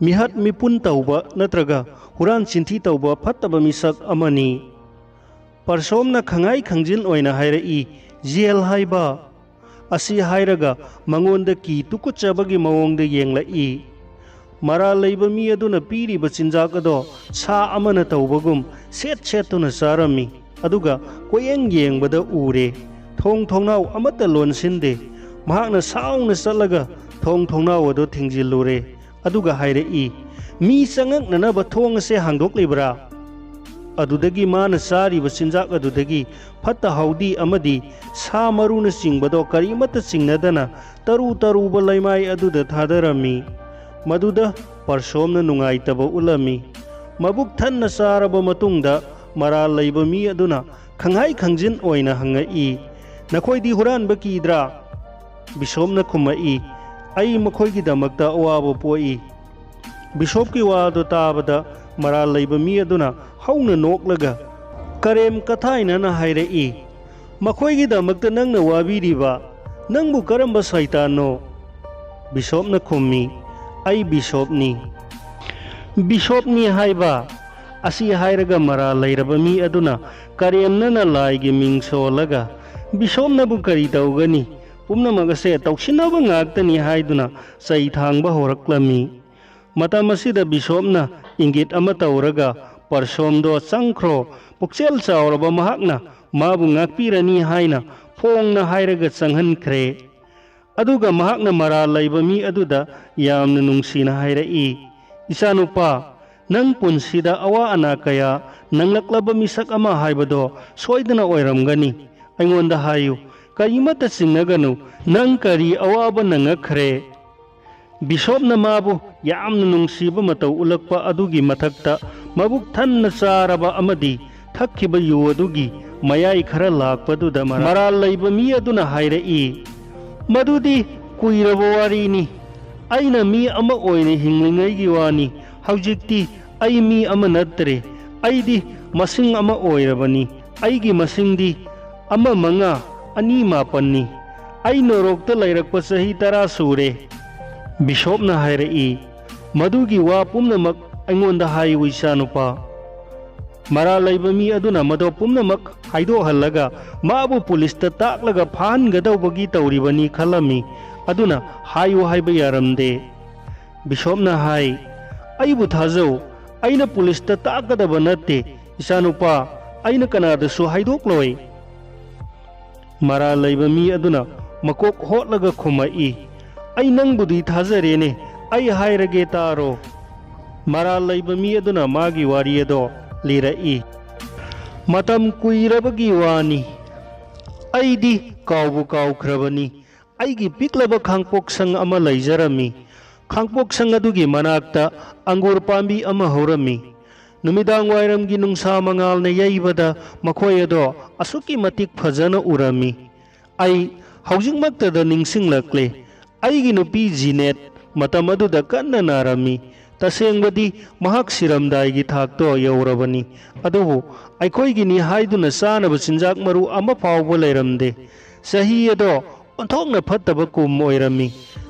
ꯃꯤꯍꯥꯠ ꯃꯤꯄꯨꯟ ꯇꯧꯕ ꯅꯠꯇ꯭ꯔꯒ ꯍꯨꯔꯥꯟ ꯆꯤꯟꯊꯤ ꯇꯧꯕ ꯐꯠꯇꯕ ꯃꯤꯁꯛ ꯑꯃꯅꯤ꯫ ꯄꯔꯁꯣꯝꯅ ꯈꯪꯍꯥꯏ ꯈꯪꯖꯤꯟ ꯑꯣꯏꯅ ꯍꯥꯏꯔꯛꯏ, "ꯖꯦꯜ ꯍꯥꯏꯕ?" ꯑꯁꯤ ꯍꯥꯏꯔꯒ ꯃꯉꯣꯟꯗ ꯀꯤ ꯇꯨꯀꯠꯆꯕꯒꯤ ꯃꯑꯣꯡꯗ ꯌꯦꯡꯂꯛꯏ꯫ ꯃꯔꯥꯜ ꯂꯩꯕ ꯃꯤ ꯑꯗꯨꯅ ꯄꯤꯔꯤꯕ ꯆꯤꯟꯖꯥꯛ ꯑꯗꯣ ꯁꯥ ꯑꯃꯅ ꯇꯧꯕꯒꯨꯝ ꯁꯦꯠ ꯁꯦꯠꯇꯨꯅ ꯆꯥꯔꯝꯃꯤ, ꯑꯗꯨꯒ ꯀꯣꯌꯦꯡ ꯌꯦꯡꯕꯗ ꯎꯔꯦ꯫ ꯊꯣꯡ ꯊꯣꯡꯅꯥꯎ ꯑꯃꯠꯇ ꯂꯣꯟꯁꯤꯟꯗꯦ꯫ ꯃꯍꯥꯛꯅ ꯁꯥꯎꯅ ꯆꯠꯂꯒ ꯊꯣꯡ ꯊꯣꯡꯅꯥꯎ ꯑꯗꯨ ꯊꯤꯡꯖꯤꯜꯂꯨꯔꯦ, ꯑꯗꯨꯒ ꯍꯥꯏꯔꯛꯏ, "ꯃꯤ ꯆꯪꯉꯛꯅꯅꯕ ꯊꯣꯡ ꯑꯁꯦ ꯍꯥꯡꯗꯣꯛꯂꯤꯕ꯭ꯔꯥ?" ꯑꯗꯨꯗꯒꯤ ꯃꯥꯅ ꯆꯥꯔꯤꯕ ꯆꯤꯟꯖꯥꯛ ꯑꯗꯨꯗꯒꯤ ꯐꯠꯇ ꯍꯥꯎꯗꯤ ꯑꯃꯗꯤ ꯁꯥ ꯃꯔꯨꯅꯆꯤꯡꯕꯗꯣ ꯀꯔꯤꯃꯠꯇ ꯆꯤꯡꯅꯗꯅ ꯇꯔꯨ ꯇꯔꯨꯕ ꯂꯩꯃꯥꯏ ꯑꯗꯨꯗ ꯊꯥꯗꯔꯝꯃꯤ꯫ ꯃꯗꯨꯗ ꯄꯔꯁꯣꯝꯅ ꯅꯨꯡꯉꯥꯏꯇꯕ ꯎꯠꯂꯝꯃꯤ꯫ ꯃꯕꯨꯛ ꯊꯟꯅ ꯆꯥꯔꯕ ꯃꯇꯨꯡꯗ ꯃꯔꯥꯜ ꯂꯩꯕ ꯃꯤ ꯑꯗꯨꯅ ꯈꯪꯍꯥꯏ ꯈꯪꯖꯤꯟ ꯑꯣꯏꯅ ꯍꯪꯉꯛꯏ, "ꯅꯈꯣꯏꯗꯤ ꯍꯨꯔꯥꯟꯕ ꯀꯤꯗ꯭ꯔꯥ?" ꯕꯤꯁꯣꯞꯅ ꯈꯨꯝꯃꯛꯏ, "ꯑꯩ ꯃꯈꯣꯏꯒꯤꯗꯃꯛꯇ ꯑꯋꯥꯕ ꯄꯣꯛꯏ꯫" ꯕꯤꯁꯣꯞꯀꯤ ꯋꯥ ꯑꯗꯨ ꯇꯥꯕꯗ ꯃꯔꯥꯜ ꯂꯩꯕ ꯃꯤ ꯑꯗꯨꯅ ꯍꯧꯅ ꯅꯣꯛꯂꯒ ꯀꯔꯦꯝ ꯀꯊꯥꯏꯅꯅ ꯍꯥꯏꯔꯛꯏ, "ꯃꯈꯣꯏꯒꯤꯗꯃꯛꯇ ꯅꯪꯅ ꯋꯥꯕꯤꯔꯤꯕ? ꯅꯪꯕꯨ ꯀꯔꯝꯕ ꯁꯩꯇꯥꯟꯅꯣ?" ꯕꯤꯁꯣꯞꯅ ꯈꯨꯝꯃꯤ, "ꯑꯩ ꯕꯤꯁꯣꯞꯅꯤ꯫" "ꯕꯤꯁꯣꯞꯅꯤ ꯍꯥꯏꯕ? ꯑꯁꯤ ꯍꯥꯏꯔꯒ ꯃꯔꯥꯜ ꯂꯩꯔꯕ ꯃꯤ ꯑꯗꯨꯅ ꯀꯔꯦꯝꯅꯅ ꯂꯥꯏꯒꯤ ꯃꯤꯡ ꯁꯣꯜꯂꯒ, "ꯕꯤꯁꯣꯞꯅꯕꯨ ꯀꯔꯤ ꯇꯧꯒꯅꯤ? ꯄꯨꯝꯅꯃꯛ ꯑꯁꯦ ꯇꯧꯁꯤꯟꯅꯕ ꯉꯥꯛꯇꯅꯤ" ꯍꯥꯏꯗꯨꯅ ꯆꯩ ꯊꯥꯡꯕ ꯍꯧꯔꯛꯂꯝꯃꯤ꯫ ꯃꯇꯝ ꯑꯁꯤꯗ ꯕꯤꯁꯣꯞꯅ ꯏꯪꯒꯤꯠ ꯑꯃ ꯇꯧꯔꯒ, "ꯄꯔꯁꯣꯝꯗꯣ ꯆꯪꯈ꯭ꯔꯣ, ꯄꯨꯛꯆꯦꯜ ꯆꯥꯎꯔꯕ ꯃꯍꯥꯛꯅ ꯃꯥꯕꯨ ꯉꯥꯛꯄꯤꯔꯅꯤ" ꯍꯥꯏꯅ ꯐꯣꯡꯅ ꯍꯥꯏꯔꯒ ꯆꯪꯍꯟꯈ꯭ꯔꯦ꯫ ꯑꯗꯨꯒ ꯃꯍꯥꯛꯅ ꯃꯔꯥꯜ ꯂꯩꯕ ꯃꯤ ꯑꯗꯨꯗ ꯌꯥꯝꯅ ꯅꯨꯡꯁꯤꯅ ꯍꯥꯏꯔꯛꯏ, "ꯏꯆꯥꯅꯨꯄꯥ, ꯅꯪ ꯄꯨꯟꯁꯤꯗ ꯑꯋꯥ ꯑꯅꯥ ꯀꯌꯥ ꯅꯪꯂꯛꯂꯕ ꯃꯤꯁꯛ ꯑꯃ ꯍꯥꯏꯕꯗꯣ ꯁꯣꯏꯗꯅ ꯑꯣꯏꯔꯝꯒꯅꯤ꯫ ꯑꯩꯉꯣꯟꯗ ꯍꯥꯏꯌꯨ, ꯀꯔꯤꯃꯠꯇ ꯆꯤꯡꯅꯒꯅꯨ, ꯅꯪ ꯀꯔꯤ ꯑꯋꯥꯕ ꯅꯪꯉꯛꯈ꯭ꯔꯦ?" ꯕꯤꯁꯣꯞꯅ ꯃꯥꯕꯨ ꯌꯥꯝꯅ ꯅꯨꯡꯁꯤꯕ ꯃꯇꯧ ꯎꯠꯂꯛꯄ ꯑꯗꯨꯒꯤ ꯃꯊꯛꯇ, ꯃꯕꯨꯛ ꯊꯟꯅ ꯆꯥꯔꯕ ꯑꯃꯗꯤ ꯊꯛꯈꯤꯕ ꯌꯨ ꯑꯗꯨꯒꯤ ꯃꯌꯥꯏ ꯈꯔ ꯂꯥꯛꯄꯗꯨꯗ ꯃꯔꯥꯜ ꯂꯩꯕ ꯃꯤ ꯑꯗꯨꯅ ꯍꯥꯏꯔꯛꯏ, "ꯃꯗꯨꯗꯤ ꯀꯨꯏꯔꯕ ꯋꯥꯔꯤꯅꯤ꯫ ꯑꯩꯅ ꯃꯤ ꯑꯃ ꯑꯣꯏꯅ ꯍꯤꯡꯂꯤꯉꯩꯒꯤ ꯋꯥꯅꯤ꯫ ꯍꯧꯖꯤꯛꯇꯤ ꯑꯩ ꯃꯤ ꯑꯃ ꯅꯠꯇ꯭ꯔꯦ꯫ ꯑꯩꯗꯤ ꯃꯁꯤꯡ ꯑꯃ ꯑꯣꯏꯔꯕꯅꯤ꯫ ꯑꯩꯒꯤ ꯃꯁꯤꯡꯗꯤ ꯑꯃ ꯃꯉꯥ ꯑꯅꯤ ꯃꯥꯄꯟꯅꯤ꯫ ꯑꯩ ꯅꯣꯔꯣꯛꯇ ꯂꯩꯔꯛꯄ ꯆꯍꯤ ꯇꯔꯥ ꯁꯨꯔꯦ꯫" ꯕꯤꯁꯣꯞꯅ ꯍꯥꯏꯔꯛꯏ, "ꯃꯗꯨꯒꯤ ꯋꯥ ꯄꯨꯝꯅꯃꯛ ꯑꯩꯉꯣꯟꯗ ꯍꯥꯏꯌꯨ, ꯏꯆꯥꯅꯨꯄꯥ꯫" ꯃꯔꯥꯜ ꯂꯩꯕ ꯃꯤ ꯑꯗꯨꯅ ꯃꯗꯣ ꯄꯨꯝꯅꯃꯛ ꯍꯥꯏꯗꯣꯛꯍꯜꯂꯒ ꯃꯥꯕꯨ ꯄꯨꯂꯤꯁꯇ ꯇꯥꯛꯂꯒ ꯐꯥꯍꯟꯒꯗꯧꯕꯒꯤ ꯇꯧꯔꯤꯕꯅꯤ ꯈꯜꯂꯝꯃꯤ꯫ ꯑꯗꯨꯅ ꯍꯥꯏꯌꯨ ꯍꯥꯏꯕ ꯌꯥꯔꯝꯗꯦ꯫ ꯕꯤꯁꯣꯞꯅ ꯍꯥꯏ, "ꯑꯩꯕꯨ ꯊꯥꯖꯧ, ꯑꯩꯅ ꯄꯨꯂꯤꯁꯇ ꯇꯥꯛꯀꯗꯕ ꯅꯠꯇꯦ, ꯏꯆꯥꯅꯨꯄꯥ, ꯑꯩꯅ ꯀꯅꯥꯗꯁꯨ ꯍꯥꯏꯗꯣꯛꯂꯣꯏ꯫" ꯃꯔꯥꯜ ꯂꯩꯕ ꯃꯤ ꯑꯗꯨꯅ ꯃꯀꯣꯛ ꯍꯣꯠꯂꯒ ꯈꯨꯝꯃꯛꯏ, "ꯑꯩ ꯅꯪꯕꯨꯗꯤ ꯊꯥꯖꯔꯦꯅꯦ, ꯑꯩ ꯍꯥꯏꯔꯒꯦ ꯇꯥꯔꯣ꯫" ꯃꯔꯥꯜ ꯂꯩꯕ ꯃꯤ ꯑꯗꯨꯅ ꯃꯥꯒꯤ ꯋꯥꯔꯤ ꯑꯗꯣ ꯂꯤꯔꯛꯏ, "ꯃꯇꯝ ꯀꯨꯏꯔꯕꯒꯤ ꯋꯥꯅꯤ, ꯑꯩꯗꯤ ꯀꯥꯎꯕꯨ ꯀꯥꯎꯈ꯭ꯔꯕꯅꯤ꯫ ꯑꯩꯒꯤ ꯄꯤꯛꯂꯕ ꯈꯥꯡꯄꯣꯛꯁꯪ ꯑꯃ ꯂꯩꯖꯔꯝꯃꯤ꯫ ꯈꯥꯡꯄꯣꯛꯁꯪ ꯑꯗꯨꯒꯤ ꯃꯅꯥꯛꯇ ꯑꯪꯒꯨꯔ ꯄꯥꯝꯕꯤ ꯑꯃ ꯍꯧꯔꯝꯃꯤ꯫ ꯅꯨꯃꯤꯗꯥꯡ ꯋꯥꯏꯔꯝꯒꯤ ꯅꯨꯡꯁꯥ ꯃꯉꯥꯜꯅ ꯌꯩꯕꯗ ꯃꯈꯣꯏ ꯑꯗꯣ ꯑꯁꯨꯛꯀꯤ ꯃꯇꯤꯛ ꯐꯖꯅ ꯎꯔꯝꯃꯤ꯫ ꯑꯩ ꯍꯧꯖꯤꯛꯃꯛꯇꯗ ꯅꯤꯡꯁꯤꯡꯂꯛꯂꯦ꯫ ꯑꯩꯒꯤ ꯅꯨꯄꯤ ꯖꯤꯅꯦꯠ ꯃꯇꯝ ꯑꯗꯨꯗ ꯀꯟꯅ ꯅꯥꯔꯝꯃꯤ꯫ ꯇꯁꯦꯡꯕꯗꯤ ꯃꯍꯥꯛ ꯁꯤꯔꯝꯗꯥꯏꯒꯤ ꯊꯥꯛꯇꯣ ꯌꯧꯔꯕꯅꯤ꯫ ꯑꯗꯨꯕꯨ ꯑꯩꯈꯣꯏꯒꯤꯅꯤ ꯍꯥꯏꯗꯨꯅ ꯆꯥꯅꯕ ꯆꯤꯟꯖꯥꯛ ꯃꯔꯨ ꯑꯃ ꯐꯥꯎꯕ ꯂꯩꯔꯝꯗꯦ꯫ ꯆꯍꯤ ꯑꯗꯣ ꯑꯣꯟꯊꯣꯛꯅ ꯐꯠꯇꯕ ꯀꯨꯝ ꯑꯣꯏꯔꯝꯃꯤ꯫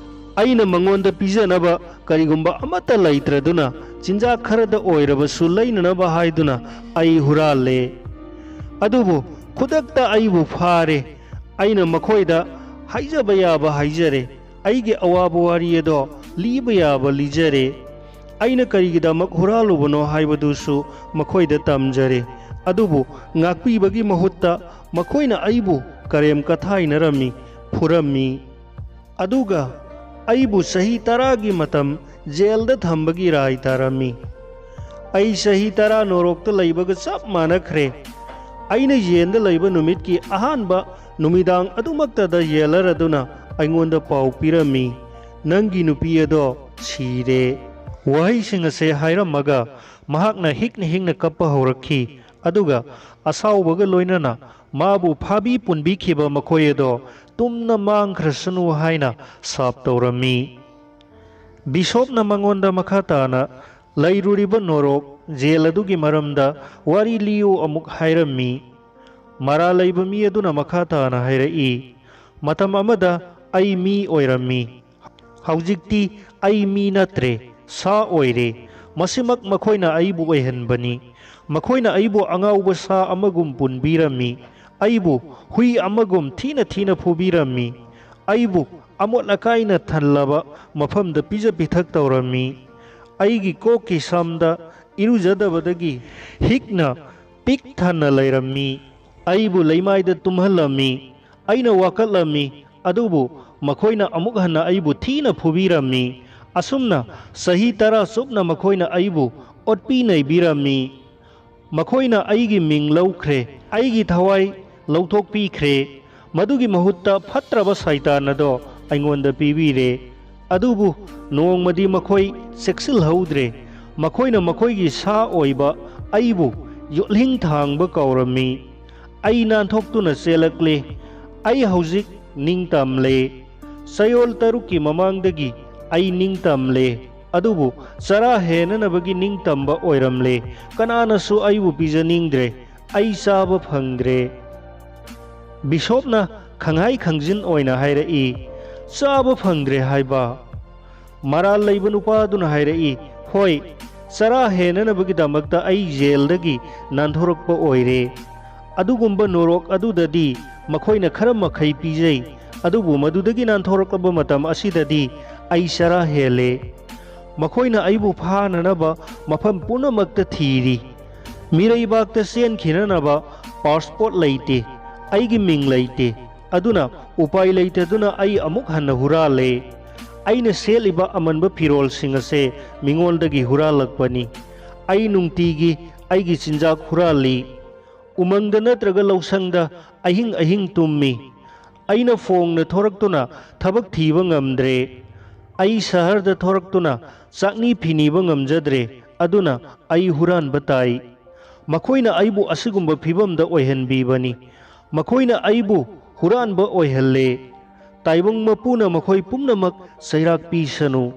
ꯑꯩꯅ ꯃꯉꯣꯟꯗ ꯄꯤꯖꯅꯕ ꯀꯔꯤꯒꯨꯝꯕ ꯑꯃꯠꯇ ꯂꯩꯇ꯭ꯔꯗꯨꯅ ꯆꯤꯟꯖꯥꯛ ꯈꯔꯗ ꯑꯣꯏꯔꯕꯁꯨ ꯂꯩꯅꯅꯕ ꯍꯥꯏꯗꯨꯅ ꯑꯩ ꯍꯨꯔꯥꯜꯂꯦ꯫ ꯑꯗꯨꯕꯨ ꯈꯨꯗꯛꯇ ꯑꯩꯕꯨ ꯐꯥꯔꯦ꯫ ꯑꯩꯅ ꯃꯈꯣꯏꯗ ꯍꯥꯏꯖꯕ ꯌꯥꯕ ꯍꯥꯏꯖꯔꯦ, ꯑꯩꯒꯤ ꯑꯋꯥꯕ ꯋꯥꯔꯤ ꯑꯗꯣ ꯂꯤꯕ ꯌꯥꯕ ꯂꯤꯖꯔꯦ꯫ ꯑꯩꯅ ꯀꯔꯤꯒꯤꯗꯃꯛ ꯍꯨꯔꯥꯜꯂꯨꯕꯅꯣ ꯍꯥꯏꯕꯗꯨꯁꯨ ꯃꯈꯣꯏꯗ ꯇꯝꯖꯔꯦ꯫ ꯑꯗꯨꯕꯨ ꯉꯥꯛꯄꯤꯕꯒꯤ ꯃꯍꯨꯠꯇ ꯃꯈꯣꯏꯅ ꯑꯩꯕꯨ ꯀꯔꯦꯝ ꯀꯊꯥꯏꯅꯔꯝꯃꯤ, ꯐꯨꯔꯝꯃꯤ꯫ ꯑꯗꯨꯒ ꯑꯩꯕꯨ ꯆꯍꯤ ꯇꯔꯥꯒꯤ ꯃꯇꯝ ꯖꯦꯜꯗ ꯊꯝꯕꯒꯤ ꯔꯥꯏ ꯇꯥꯔꯝꯃꯤ꯫ ꯑꯩ ꯆꯍꯤ ꯇꯔꯥ ꯅꯣꯔꯣꯛꯇ ꯂꯩꯕꯒ ꯆꯞ ꯃꯥꯟꯅꯈ꯭ꯔꯦ꯫ ꯑꯩꯅ ꯖꯦꯜꯗ ꯂꯩꯕ ꯅꯨꯃꯤꯠꯀꯤ ꯑꯍꯥꯟꯕ ꯅꯨꯃꯤꯗꯥꯡ ꯑꯗꯨꯃꯛꯇꯗ ꯖꯦꯂꯔ ꯑꯗꯨꯅ ꯑꯩꯉꯣꯟꯗ ꯄꯥꯎ ꯄꯤꯔꯝꯃꯤ, "ꯅꯪꯒꯤ ꯅꯨꯄꯤ ꯑꯗꯣ ꯁꯤꯔꯦ"꯫ ꯋꯥꯍꯩꯁꯤꯡ ꯑꯁꯦ ꯍꯥꯏꯔꯝꯃꯒ ꯃꯍꯥꯛꯅ ꯍꯤꯛꯅ ꯍꯤꯛꯅ ꯀꯞꯄ ꯍꯧꯔꯛꯈꯤ꯫ ꯑꯗꯨꯒ ꯑꯁꯥꯎꯕꯒ ꯂꯣꯏꯅꯅ ꯃꯥꯕꯨ ꯐꯥꯕꯤ ꯄꯨꯟꯕꯤꯈꯤꯕ ꯃꯈꯣꯏ ꯑꯗꯣ ꯇꯨꯝꯅ ꯃꯥꯡꯈ꯭ꯔꯁꯅꯨ ꯍꯥꯏꯅ ꯁꯥꯞ ꯇꯧꯔꯝꯃꯤ꯫ ꯕꯤꯁꯣꯞꯅ ꯃꯉꯣꯟꯗ ꯃꯈꯥ ꯇꯥꯅ ꯂꯩꯔꯨꯔꯤꯕ ꯅꯣꯔꯣꯛ ꯖꯦꯜ ꯑꯗꯨꯒꯤ ꯃꯔꯝꯗ ꯋꯥꯔꯤ ꯂꯤꯌꯨ ꯑꯃꯨꯛ ꯍꯥꯏꯔꯝꯃꯤ꯫ ꯃꯔꯥꯜ ꯂꯩꯕ ꯃꯤ ꯑꯗꯨꯅ ꯃꯈꯥ ꯇꯥꯅ ꯍꯥꯏꯔꯛꯏ, "ꯃꯇꯝ ꯑꯃꯗ ꯑꯩ ꯃꯤ ꯑꯣꯏꯔꯝꯃꯤ꯫ ꯍꯧꯖꯤꯛꯇꯤ ꯑꯩ ꯃꯤ ꯅꯠꯇ꯭ꯔꯦ, ꯁꯥ ꯑꯣꯏꯔꯦ꯫ ꯃꯁꯤꯃꯛ ꯃꯈꯣꯏꯅ ꯑꯩꯕꯨ ꯑꯣꯏꯍꯟꯕꯅꯤ꯫ ꯃꯈꯣꯏꯅ ꯑꯩꯕꯨ ꯑꯉꯥꯎꯕ ꯁꯥ ꯑꯃꯒꯨꯝ ꯄꯨꯟꯕꯤꯔꯝꯃꯤ꯫ ꯑꯩꯕꯨ ꯍꯨꯏ ꯑꯃꯒꯨꯝ ꯊꯤꯅ ꯊꯤꯅ ꯐꯨꯕꯤꯔꯝꯃꯤ꯫ ꯑꯩꯕꯨ ꯑꯃꯣꯠ ꯑꯀꯥꯏꯅ ꯊꯜꯂꯕ ꯃꯐꯝꯗ ꯄꯤꯖ ꯄꯤꯊꯛ ꯇꯧꯔꯝꯃꯤ꯫ ꯑꯩꯒꯤ ꯀꯣꯛꯀꯤ ꯁꯝꯗ ꯏꯔꯨꯖꯗꯕꯗꯒꯤ ꯍꯤꯛꯅ ꯄꯤꯛ ꯊꯟꯅ ꯂꯩꯔꯝꯃꯤ꯫ ꯑꯩꯕꯨ ꯂꯩꯃꯥꯏꯗ ꯇꯨꯝꯍꯜꯂꯝꯃꯤ꯫ ꯑꯩꯅ ꯋꯥꯀꯠꯂꯝꯃꯤ, ꯑꯗꯨꯕꯨ ꯃꯈꯣꯏꯅ ꯑꯃꯨꯛ ꯍꯟꯅ ꯑꯩꯕꯨ ꯊꯤꯅ ꯐꯨꯕꯤꯔꯝꯃꯤ꯫ ꯑꯁꯨꯝꯅ ꯆꯍꯤ ꯇꯔꯥ ꯆꯨꯞꯅ ꯃꯈꯣꯏꯅ ꯑꯩꯕꯨ ꯑꯣꯠꯄꯤ ꯅꯩꯕꯤꯔꯝꯃꯤ꯫ ꯃꯈꯣꯏꯅ ꯑꯩꯒꯤ ꯃꯤꯡ ꯂꯧꯈ꯭ꯔꯦ, ꯑꯩꯒꯤ ꯊꯋꯥꯏ ꯂꯧꯊꯣꯛꯄꯤꯈ꯭ꯔꯦ꯫ ꯃꯗꯨꯒꯤ ꯃꯍꯨꯠꯇ ꯐꯠꯇ꯭ꯔꯕ ꯁꯩꯇꯥꯟ ꯑꯗꯣ ꯑꯩꯉꯣꯟꯗ ꯄꯤꯕꯤꯔꯦ꯫ ꯑꯗꯨꯕꯨ ꯅꯣꯡꯃꯗꯤ ꯃꯈꯣꯏ ꯆꯦꯛꯁꯤꯜꯍꯧꯗ꯭ꯔꯦ꯫ ꯃꯈꯣꯏꯅ ꯃꯈꯣꯏꯒꯤ ꯁꯥ ꯑꯣꯏꯕ ꯑꯩꯕꯨ ꯌꯣꯠꯂꯤꯡ ꯊꯥꯡꯕ ꯀꯧꯔꯝꯃꯤ꯫ ꯑꯩ ꯅꯥꯟꯊꯣꯛꯇꯨꯅ ꯆꯦꯜꯂꯛꯂꯦ꯫ ꯑꯩ ꯍꯧꯖꯤꯛ ꯅꯤꯡꯇꯝꯂꯦ꯫ ꯆꯌꯣꯜ ꯇꯔꯨꯛꯀꯤ ꯃꯃꯥꯡꯗꯒꯤ ꯑꯩ ꯅꯤꯡꯇꯝꯂꯦ꯫ ꯑꯗꯨꯕꯨ ꯆꯔꯥ ꯍꯦꯟꯅꯅꯕꯒꯤ ꯅꯤꯡꯇꯝꯕ ꯑꯣꯏꯔꯝꯂꯦ꯫ ꯀꯅꯥꯅꯁꯨ ꯑꯩꯕꯨ ꯄꯤꯖꯅꯤꯡꯗ꯭ꯔꯦ꯫ ꯑꯩ ꯆꯥꯕ ꯐꯪꯗ꯭ꯔꯦ꯫ ꯕꯤꯁꯣꯞꯅ ꯈꯪꯍꯥꯏ ꯈꯪꯖꯤꯟ ꯑꯣꯏꯅ ꯍꯥꯏꯔꯛꯏ, "ꯆꯥꯕ ꯐꯪꯗ꯭ꯔꯦ ꯍꯥꯏꯕ?" ꯃꯔꯥꯜ ꯂꯩꯕ ꯅꯨꯄꯥ ꯑꯗꯨꯅ ꯍꯥꯏꯔꯛꯏ, ꯍꯣꯏ, ꯆꯔꯥ ꯍꯦꯟꯅꯅꯕꯒꯤꯗꯃꯛꯇ ꯑꯩ ꯖꯦꯜꯗꯒꯤ ꯅꯥꯟꯊꯣꯔꯛꯄ ꯑꯣꯏꯔꯦ꯫ ꯑꯗꯨꯒꯨꯝꯕ ꯅꯣꯔꯣꯛ ꯑꯗꯨꯗꯗꯤ ꯃꯈꯣꯏꯅ ꯈꯔ ꯃꯈꯩ ꯄꯤꯖꯩ, ꯑꯗꯨꯕꯨ ꯃꯗꯨꯗꯒꯤ ꯅꯥꯟꯊꯣꯔꯛꯂꯕ ꯃꯇꯝ ꯑꯁꯤꯗꯗꯤ ꯑꯩ ꯆꯔꯥ ꯍꯦꯜꯂꯦ꯫ ꯃꯈꯣꯏꯅ ꯑꯩꯕꯨ ꯐꯥꯅꯅꯕ ꯃꯐꯝ ꯄꯨꯝꯅꯃꯛꯇ ꯊꯤꯔꯤ꯫ ꯃꯤꯔꯩꯕꯥꯛꯇ ꯆꯦꯟꯈꯤꯅꯅꯕ ꯄꯥꯁꯄꯣꯔꯠ ꯂꯩꯇꯦ, ꯑꯩꯒꯤ ꯃꯤꯡ ꯂꯩꯇꯦ꯫ ꯑꯗꯨꯅ ꯎꯄꯥꯏ ꯂꯩꯇꯗꯨꯅ ꯑꯩ ꯑꯃꯨꯛ ꯍꯟꯅ ꯍꯨꯔꯥꯜꯂꯦ꯫ ꯑꯩꯅ ꯁꯦꯠꯂꯤꯕ ꯑꯃꯟꯕ ꯐꯤꯔꯣꯜꯁꯤꯡ ꯑꯁꯦ ꯃꯤꯉꯣꯟꯗꯒꯤ ꯍꯨꯔꯥꯜꯂꯛꯄꯅꯤ꯫ ꯑꯩ ꯅꯨꯡꯇꯤꯒꯤ ꯑꯩꯒꯤ ꯆꯤꯟꯖꯥꯛ ꯍꯨꯔꯥꯜꯂꯤ꯫ ꯎꯃꯪꯗ ꯅꯠꯇ꯭ꯔꯒ ꯂꯧꯁꯪꯗ ꯑꯍꯤꯡ ꯑꯍꯤꯡ ꯇꯨꯝꯃꯤ꯫ ꯑꯩꯅ ꯐꯣꯡꯅ ꯊꯣꯔꯛꯇꯨꯅ ꯊꯕꯛ ꯊꯤꯕ ꯉꯝꯗ꯭ꯔꯦ꯫ ꯑꯩ ꯁꯍꯔꯗ ꯊꯣꯔꯛꯇꯨꯅ ꯆꯥꯛꯅꯤ ꯐꯤꯅꯤꯕ ꯉꯝꯖꯗ꯭ꯔꯦ꯫ ꯑꯗꯨꯅ ꯑꯩ ꯍꯨꯔꯥꯟꯕ ꯇꯥꯏ꯫ ꯃꯈꯣꯏꯅ ꯑꯩꯕꯨ ꯑꯁꯤꯒꯨꯝꯕ ꯐꯤꯚꯝꯗ ꯑꯣꯏꯍꯟꯕꯤꯕꯅꯤ꯫ ꯃꯈꯣꯏꯅ ꯑꯩꯕꯨ ꯍꯨꯔꯥꯟꯕ ꯑꯣꯏꯍꯜꯂꯦ꯫ ꯇꯥꯏꯕꯪ ꯃꯄꯨꯅ ꯃꯈꯣꯏ ꯄꯨꯝꯅꯃꯛ ꯆꯩꯔꯥꯛ ꯄꯤꯁꯅꯨ꯫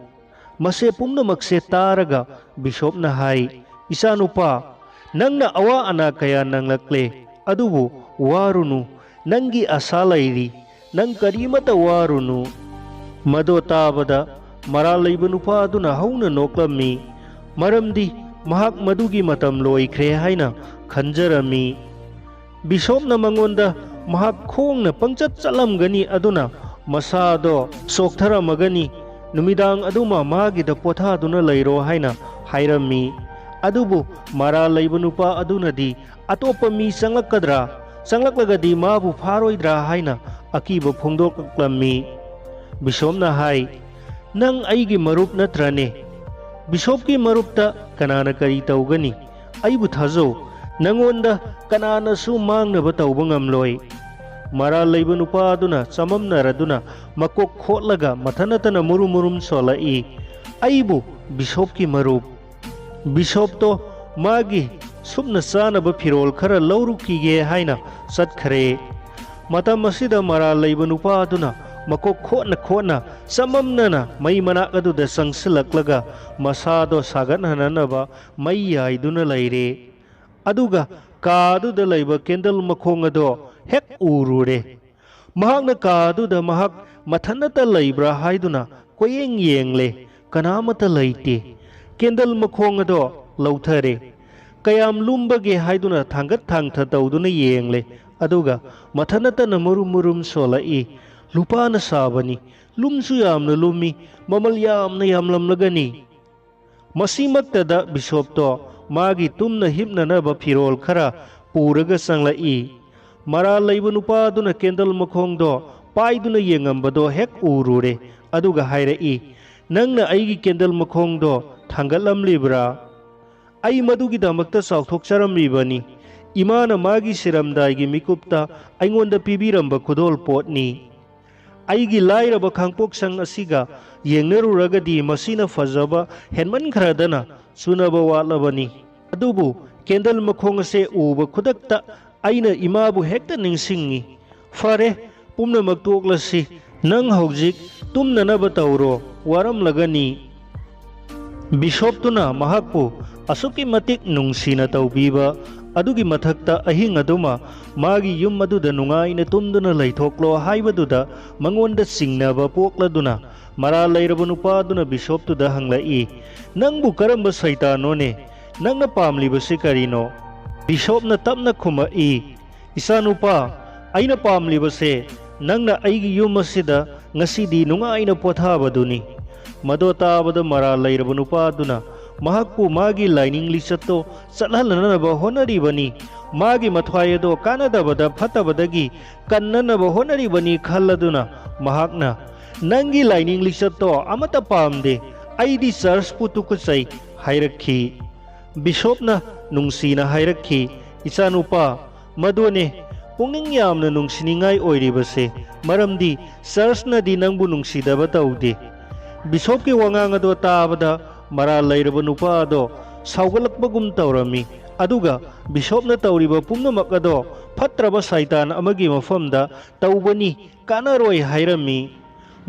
ꯃꯁꯦ ꯄꯨꯝꯅꯃꯛꯁꯦ ꯇꯥꯔꯒ ꯕꯤꯁꯣꯞꯅ ꯍꯥꯏ, "ꯏꯆꯥꯅꯨꯄꯥ, ꯅꯪꯅ ꯑꯋꯥ ꯑꯅꯥ ꯀꯌꯥ ꯅꯪꯂꯛꯂꯦ, ꯑꯗꯨꯕꯨ ꯋꯥꯔꯨꯅꯨ, ꯅꯪꯒꯤ ꯑꯁꯥ ꯂꯩꯔꯤ, ꯅꯪ ꯀꯔꯤꯃꯠꯇ ꯋꯥꯔꯨꯅꯨ"꯫ ꯃꯗꯣ ꯇꯥꯕꯗ ꯃꯔꯥꯜ ꯂꯩꯕ ꯅꯨꯄꯥ ꯑꯗꯨꯅ ꯍꯧꯅ ꯅꯣꯛꯂꯝꯃꯤ, ꯃꯔꯝꯗꯤ ꯃꯍꯥꯛ ꯃꯗꯨꯒꯤ ꯃꯇꯝ ꯂꯣꯏꯈ꯭ꯔꯦ ꯍꯥꯏꯅ ꯈꯟꯖꯔꯝꯃꯤ꯫ ꯕꯤꯁꯣꯞꯅ ꯃꯉꯣꯟꯗ ꯃꯍꯥꯛ ꯈꯣꯡꯅ ꯄꯪꯆꯠ ꯆꯠꯂꯝꯒꯅꯤ, ꯑꯗꯨꯅ ꯃꯁꯥꯗꯣ ꯆꯣꯛꯊꯔꯝꯃꯒꯅꯤ, ꯅꯨꯃꯤꯗꯥꯡ ꯑꯗꯨꯃ ꯃꯥꯒꯤꯗ ꯄꯣꯊꯥꯗꯨꯅ ꯂꯩꯔꯣ ꯍꯥꯏꯅ ꯍꯥꯏꯔꯝꯃꯤ꯫ ꯑꯗꯨꯕꯨ ꯃꯔꯥꯜ ꯂꯩꯕ ꯅꯨꯄꯥ ꯑꯗꯨꯅꯗꯤ ꯑꯇꯣꯞꯄ ꯃꯤ ꯆꯪꯂꯛꯀꯗ꯭ꯔꯥ, ꯆꯪꯂꯛꯂꯒꯗꯤ ꯃꯥꯕꯨ ꯐꯥꯔꯣꯏꯗ꯭ꯔꯥ ꯍꯥꯏꯅ ꯑꯀꯤꯕ ꯐꯣꯡꯗꯣꯛꯂꯛꯂꯝꯃꯤ꯫ ꯕꯤꯁꯣꯞꯅ ꯍꯥꯏ, "ꯅꯪ ꯑꯩꯒꯤ ꯃꯔꯨꯞ ꯅꯠꯇ꯭ꯔꯅꯦ? ꯕꯤꯁꯣꯞꯀꯤ ꯃꯔꯨꯞꯇ ꯀꯅꯥꯅ ꯀꯔꯤ ꯇꯧꯒꯅꯤ? ꯑꯩꯕꯨ ꯊꯥꯖꯧ, ꯅꯉꯣꯟꯗ ꯀꯅꯥꯅꯁꯨ ꯃꯥꯡꯅꯕ ꯇꯧꯕ ꯉꯝꯂꯣꯏ"꯫ ꯃꯔꯥꯜ ꯂꯩꯕ ꯅꯨꯄꯥ ꯑꯗꯨꯅ ꯆꯃꯝꯅꯔꯗꯨꯅ ꯃꯀꯣꯛ ꯈꯣꯠꯂꯒ ꯃꯊꯟꯅꯇꯅ ꯃꯨꯔꯨꯝ ꯃꯨꯔꯨꯝ ꯁꯣꯜꯂꯛꯏ, "ꯑꯩꯕꯨ ꯕꯤꯁꯣꯞꯀꯤ ꯃꯔꯨꯞ"꯫ ꯕꯤꯁꯣꯞꯇꯣ ꯃꯥꯒꯤ ꯁꯨꯞꯅ ꯆꯥꯅꯕ ꯐꯤꯔꯣꯜ ꯈꯔ ꯂꯧꯔꯨꯈꯤꯒꯦ ꯍꯥꯏꯅ ꯆꯠꯈ꯭ꯔꯦ꯫ ꯃꯇꯝ ꯑꯁꯤꯗ ꯃꯔꯥꯜ ꯂꯩꯕ ꯅꯨꯄꯥ ꯑꯗꯨꯅ ꯃꯀꯣꯛ ꯈꯣꯠꯅ ꯈꯣꯠꯅ ꯆꯃꯝꯅꯅ ꯃꯩ ꯃꯅꯥꯛ ꯑꯗꯨꯗ ꯆꯪꯁꯤꯜꯂꯛꯂꯒ ꯃꯁꯥꯗꯣ ꯁꯥꯒꯠꯍꯟꯅꯅꯕ ꯃꯩ ꯌꯥꯏꯗꯨꯅ ꯂꯩꯔꯦ꯫ ꯑꯗꯨꯒ ꯀꯥ ꯑꯗꯨꯗ ꯂꯩꯕ ꯀꯦꯟꯗꯜ ꯃꯈꯣꯡ ꯑꯗꯣ ꯍꯦꯛ ꯎꯔꯨꯔꯦ꯫ ꯃꯍꯥꯛꯅ ꯀꯥ ꯑꯗꯨꯗ ꯃꯍꯥꯛ ꯃꯊꯟꯇ ꯂꯩꯕ꯭ꯔꯥ ꯍꯥꯏꯗꯨꯅ ꯀꯣꯏꯌꯦꯡ ꯌꯦꯡꯂꯦ, ꯀꯅꯥꯃꯠꯇ ꯂꯩꯇꯦ꯫ ꯀꯦꯟꯗꯜ ꯃꯈꯣꯡ ꯑꯗꯣ ꯂꯧꯊꯔꯦ꯫ ꯀꯌꯥꯝ ꯂꯨꯝꯕꯒꯦ ꯍꯥꯏꯗꯨꯅ ꯊꯥꯡꯒꯠ ꯊꯥꯡꯊ ꯇꯧꯗꯨꯅ ꯌꯦꯡꯂꯦ꯫ ꯑꯗꯨꯒ ꯃꯊꯟ ꯅꯠꯇꯅ ꯃꯨꯔꯨꯝ ꯃꯨꯔꯨꯝ ꯁꯣꯜꯂꯛꯏ꯫ ꯂꯨꯄꯥꯅ ꯁꯥꯕꯅꯤ꯫ ꯂꯨꯝꯁꯨ ꯌꯥꯝꯅ ꯂꯨꯝꯃꯤ꯫ ꯃꯃꯜ ꯌꯥꯝꯅ ꯌꯥꯝꯂꯝꯂꯒꯅꯤ꯫ ꯃꯁꯤꯃꯛꯇꯗ ꯕꯤꯁꯣꯞꯇꯣ ꯃꯥꯒꯤ ꯇꯨꯝꯅ ꯍꯤꯞꯅꯅꯕ ꯐꯤꯔꯣꯜ ꯈꯔ ꯄꯨꯔꯒ ꯆꯪꯂꯛꯏ꯫ ꯃꯔꯥꯜ ꯂꯩꯕ ꯅꯨꯄꯥꯗꯨꯅ ꯀꯦꯟꯗꯜ ꯃꯈꯣꯡꯗꯣ ꯄꯥꯏꯗꯨꯅ ꯌꯦꯡꯉꯝꯕꯗꯣ ꯍꯦꯛ ꯎꯔꯨꯔꯦ꯫ ꯑꯗꯨꯒ ꯍꯥꯏꯔꯛꯏ, "ꯅꯪꯅ ꯑꯩꯒꯤ ꯀꯦꯟꯗꯜ ꯃꯈꯣꯡꯗꯣ ꯊꯥꯡꯒꯠꯂꯝꯂꯤꯕ꯭ꯔꯥ? ꯑꯩ ꯃꯗꯨꯒꯤꯗꯃꯛꯇ ꯆꯥꯎꯊꯣꯛꯆꯔꯝꯂꯤꯕꯅꯤ꯫ ꯏꯃꯥꯅ ꯃꯥꯒꯤ ꯁꯤꯔꯝꯗꯥꯏꯒꯤ ꯃꯤꯀꯨꯞꯇ ꯑꯩꯉꯣꯟꯗ ꯄꯤꯕꯤꯔꯝꯕ ꯈꯨꯗꯣꯜ ꯄꯣꯠꯅꯤ꯫ ꯑꯩꯒꯤ ꯂꯥꯏꯔꯕ ꯈꯥꯡꯄꯣꯛꯁꯪ ꯑꯁꯤꯒ ꯌꯦꯡꯅꯔꯨꯔꯒꯗꯤ ꯃꯁꯤꯅ ꯐꯖꯕ ꯍꯦꯟꯃꯟꯈ꯭ꯔꯗꯅ ꯆꯨꯅꯕ ꯋꯥꯠꯂꯕꯅꯤ꯫ ꯑꯗꯨꯕꯨ ꯀꯦꯟꯗꯜ ꯃꯈꯣꯡ ꯑꯁꯦ ꯎꯕ ꯈꯨꯗꯛꯇ ꯑꯩꯅ ꯏꯃꯥꯕꯨ ꯍꯦꯛꯇ ꯅꯤꯡꯁꯤꯡꯉꯤ꯫ ꯐꯔꯦ, ꯄꯨꯝꯅꯃꯛ ꯇꯣꯛꯂꯁꯤ꯫ ꯅꯪ ꯍꯧꯖꯤꯛ ꯇꯨꯝꯅꯅꯕ ꯇꯧꯔꯣ, ꯋꯥꯔꯝꯂꯒꯅꯤ꯫" ꯕꯤꯁꯣꯞꯇꯨꯅ ꯃꯍꯥꯛꯄꯨ ꯑꯁꯨꯛꯀꯤ ꯃꯇꯤꯛ ꯅꯨꯡꯁꯤꯅ ꯇꯧꯕꯤꯕ ꯑꯗꯨꯒꯤ ꯃꯊꯛꯇ ꯑꯍꯤꯡ ꯑꯗꯨꯃ ꯃꯥꯒꯤ ꯌꯨꯝ ꯑꯗꯨꯗ ꯅꯨꯡꯉꯥꯏꯅ ꯇꯨꯝꯗꯨꯅ ꯂꯩꯊꯣꯛꯂꯣ ꯍꯥꯏꯕꯗꯨꯗ ꯃꯉꯣꯟꯗ ꯆꯤꯡꯅꯕ ꯄꯣꯛꯂꯗꯨꯅ ꯃꯔꯥꯜ ꯂꯩꯔꯕ ꯅꯨꯄꯥꯗꯨꯅ ꯕꯤꯁꯣꯞꯇꯨꯗ ꯍꯪꯂꯛꯏ, "ꯅꯪꯕꯨ ꯀꯔꯝꯕ ꯁꯩꯇꯥꯟꯅꯣꯅꯦ? ꯅꯪꯅ ꯄꯥꯝꯂꯤꯕꯁꯤ ꯀꯔꯤꯅꯣ?" ꯕꯤꯁꯣꯞꯅ ꯇꯞꯅ ꯈꯨꯝꯃꯛꯏ, "ꯏꯆꯥꯅꯨꯄꯥ, ꯑꯩꯅ ꯄꯥꯝꯂꯤꯕꯁꯦ ꯅꯪꯅ ꯑꯩꯒꯤ ꯌꯨꯝ ꯑꯁꯤꯗ ꯉꯁꯤꯗꯤ ꯅꯨꯡꯉꯥꯏꯅ ꯄꯣꯊꯥꯕꯗꯨꯅꯤ꯫" ꯃꯗꯣ ꯇꯥꯕꯗ ꯃꯔꯥꯜ ꯂꯩꯔꯕ ꯅꯨꯄꯥꯗꯨꯅ ꯃꯍꯥꯛꯄꯨ ꯃꯥꯒꯤ ꯂꯥꯏꯅꯤꯡ ꯂꯤꯆꯠꯇꯣ ꯆꯠꯍꯟꯅꯅꯕ ꯍꯣꯠꯅꯔꯤꯕꯅꯤ꯫ ꯃꯥꯒꯤ ꯃꯊ꯭ꯋꯥꯏ ꯑꯗꯣ ꯀꯥꯟꯅꯗꯕꯗ ꯐꯠꯇꯕꯗꯒꯤ ꯀꯟꯅꯅꯕ ꯍꯣꯠꯅꯔꯤꯕꯅꯤ ꯈꯜꯂꯗꯨꯅ ꯃꯍꯥꯛꯅ, "ꯅꯪꯒꯤ ꯂꯥꯏꯅꯤꯡ ꯂꯤꯆꯠꯇꯣ ꯑꯃꯠꯇ ꯄꯥꯝꯗꯦ꯫ ꯑꯩꯗꯤ ꯆꯔꯆꯄꯨ ꯇꯨꯀꯠꯆꯩ," ꯍꯥꯏꯔꯛꯈꯤ꯫ ꯕꯤꯁꯣꯞꯅ ꯅꯨꯡꯁꯤꯅ ꯍꯥꯏꯔꯛꯈꯤ, "ꯏꯆꯥꯅꯨꯄꯥ, ꯃꯗꯨꯅꯦ ꯄꯨꯛꯅꯤꯡ ꯌꯥꯝꯅ ꯅꯨꯡꯁꯤꯅꯤꯡꯉꯥꯏ ꯑꯣꯏꯔꯤꯕꯁꯦ, ꯃꯔꯝꯗꯤ ꯆꯔꯆꯅꯗꯤ ꯅꯪꯕꯨ ꯅꯨꯡꯁꯤꯗꯕ ꯇꯧꯗꯦ꯫" ꯕꯤꯁꯣꯞꯀꯤ ꯋꯥꯉꯥꯡ ꯑꯗꯣ ꯇꯥꯕꯗ ꯃꯔꯥꯜ ꯂꯩꯔꯕ ꯅꯨꯄꯥ ꯑꯗꯣ ꯁꯥꯎꯒꯠꯂꯛꯄꯒꯨꯝ ꯇꯧꯔꯝꯃꯤ꯫ ꯑꯗꯨꯒ ꯕꯤꯁꯣꯞꯅ ꯇꯧꯔꯤꯕ ꯄꯨꯝꯅꯃꯛ ꯑꯗꯣ ꯐꯠꯇ꯭ꯔꯕ ꯁꯥꯏꯇꯥꯟ ꯑꯃꯒꯤ ꯃꯐꯝꯗ ꯇꯧꯕꯅꯤ, ꯀꯥꯟꯅꯔꯣꯏ ꯍꯥꯏꯔꯝꯃꯤ꯫